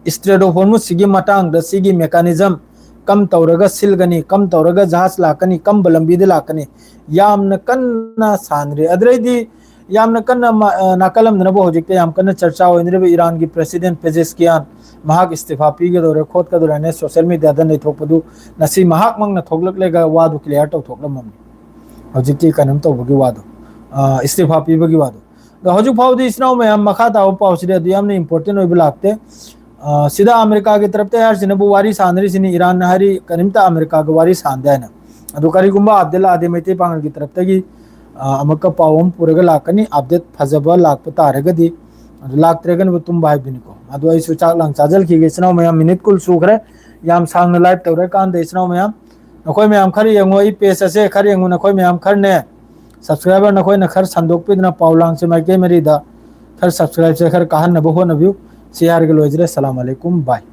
ꯏꯁꯇ꯭ꯔꯦꯠ ꯑꯣꯐ ꯍꯣꯔꯃꯨꯁꯁꯤꯒꯤ ꯃꯇꯥꯡꯗ, ꯁꯤꯒꯤ ꯃꯦꯀꯥꯅꯤꯖꯝ ꯀꯝ ꯇꯧꯔꯒ ꯁꯤꯜꯒꯅꯤ, ꯀꯝ ꯇꯧꯔꯒ ꯖꯍꯥꯖ ꯂꯥꯛꯀꯅꯤ, ꯀꯝꯕ ꯂꯝꯕꯤꯗ ꯂꯥꯛꯀꯅꯤ, ꯌꯥꯝꯅ ꯀꯟꯅ ꯁꯥꯟꯅꯔꯤ꯫ ꯑꯗꯨꯗꯩꯗꯤ ꯌꯥꯝꯅ ꯀꯟꯅ ꯃ-, ꯑ, ꯅꯥꯀꯜ ꯑꯃꯗꯅꯕꯨ ꯍꯧꯖꯤꯛꯇ ꯌꯥꯝ ꯀꯟꯅ ꯆꯔꯆꯥ ꯑꯣꯏꯅꯔꯤꯕ ꯏꯔꯥꯟꯒꯤ ꯄ꯭ꯔꯦꯁꯤꯗꯦꯟ ꯄꯦꯖꯦꯁꯀꯤꯌꯥꯟ, ꯃꯍꯥꯛ ꯏꯁꯇꯤꯐꯥ ꯄꯤꯒꯗꯧꯔꯦ, ꯈꯣꯠꯀꯗꯧꯔꯦ ꯍꯥꯏꯅ ꯁꯣꯁꯤꯌꯦꯜ ꯃꯦꯗꯤꯌꯥꯗ ꯅꯩꯊꯣꯛꯄꯗꯨ ꯉꯁꯤ ꯃꯍꯥꯛꯃꯛꯅ ꯊꯣꯛꯂꯛꯂꯒ ꯋꯥꯗꯨ ꯀ꯭ꯂꯤꯌꯥꯔ ꯇꯧꯊꯣꯛꯂꯝꯃꯕꯅꯤ꯫ ꯍꯧꯖꯤꯛꯇꯤ ꯀꯩꯅꯣꯝ ꯇꯧꯕꯒꯤ ꯋꯥꯗꯣ, ꯑ, ꯏꯁꯇꯤꯐꯥ ꯄꯤꯕꯒꯤ ꯋꯥꯗꯣ꯫ ꯑꯗꯣ ꯍꯧꯖꯤꯛ ꯐꯥꯎꯕꯗꯤ ꯏꯆꯤꯟ ꯏꯅꯥꯎ ꯃꯌꯥꯝ, ꯃꯈꯥ ꯇꯥꯕ ꯄꯥꯎꯁꯤꯗꯤ ꯑꯗꯨ ꯌꯥꯝꯅ ꯏꯝꯄꯣꯔꯇꯦꯟ ꯑꯣꯏꯕ ꯂꯥꯛꯇꯦ꯫ ꯑ, ꯁꯤꯗ ꯑꯃꯦꯔꯤꯀꯥꯒꯤ ꯇꯔꯞꯇ ꯍꯥꯏꯔꯤꯁꯤꯅꯕꯨ ꯋꯥꯔꯤ ꯁꯥꯟꯅꯔꯤꯁꯤꯅꯤ, ꯏꯔꯥꯟꯅ ꯍꯥꯏꯔꯤ ꯀꯔꯤꯝꯇ ꯑꯃꯦꯔꯤꯀꯥꯒ ꯋꯥꯔꯤ ꯁꯥꯟꯗꯦ ꯍꯥꯏꯅ꯫ ꯑꯗꯨ ꯀꯔꯤꯒꯨꯝꯕ ꯑꯞꯗꯦꯠ ꯂꯥꯛꯑꯗꯤ ꯃꯩꯇꯩ ꯄꯥꯉꯜꯒꯤ ꯇꯔꯞꯇꯒꯤ, ꯑ, ꯑꯃꯨꯛꯀ ꯄꯥꯎ ꯑꯃ ꯄꯨꯔꯒ ꯂꯥꯛꯀꯅꯤ, ꯑꯞꯗꯦꯠ ꯐꯖꯕ ꯂꯥꯛꯄ ꯇꯥꯔꯒꯗꯤ꯫ ꯑꯗꯨ ꯂꯥꯛꯇ꯭ꯔꯒꯅꯕꯨ ꯇꯨꯝꯕ ꯍꯥꯏꯕꯗꯨꯅꯤꯀꯣ꯫ ꯑꯗꯨ ꯑꯩꯁꯨ ꯆꯥꯛ ꯂꯥꯡ ꯆꯥꯖꯜꯈꯤꯒꯦ ꯏꯆꯤꯟ ꯏꯅꯥꯎ ꯃꯌꯥꯝ, ꯃꯤꯅꯤꯠ ꯀꯨꯟ ꯁꯨꯈ꯭ꯔꯦ꯫ ꯌꯥꯝ ꯁꯥꯡꯅ ꯂꯥꯏꯚ ꯇꯧꯔꯀꯥꯟꯗ ꯏꯆꯤꯟ ꯏꯅꯥꯎ ꯃꯌꯥꯝ, ꯅꯈꯣꯏ ꯃꯌꯥꯝ ꯈꯔ ꯌꯦꯡꯉꯣ, ꯑꯩ ꯄꯦꯖ ꯑꯁꯦ ꯈꯔ ꯌꯦꯡꯉꯣ, ꯅꯈꯣꯏ ꯃꯌꯥꯝ ꯈꯔꯅꯦ꯫ Subscriber ꯅꯈꯣꯏꯅ ꯈꯔ ꯁꯟꯗꯣꯛꯄꯤꯗꯨꯅ ꯄꯥꯎ ꯂꯥꯡꯁꯦ ꯃꯥꯏꯀꯩ ꯃꯔꯤꯗ ꯈꯔ subscribeꯁꯦ ꯈꯔ ꯀꯥꯍꯟꯅꯕ ꯍꯣꯠꯅꯕꯤꯌꯨ꯫ ꯁꯤ ꯍꯥꯏꯔꯒ ꯂꯣꯏꯖꯔꯦ꯫ ꯁꯂꯥꯝ ꯑꯂꯩꯀꯨꯝ꯫ Bye꯫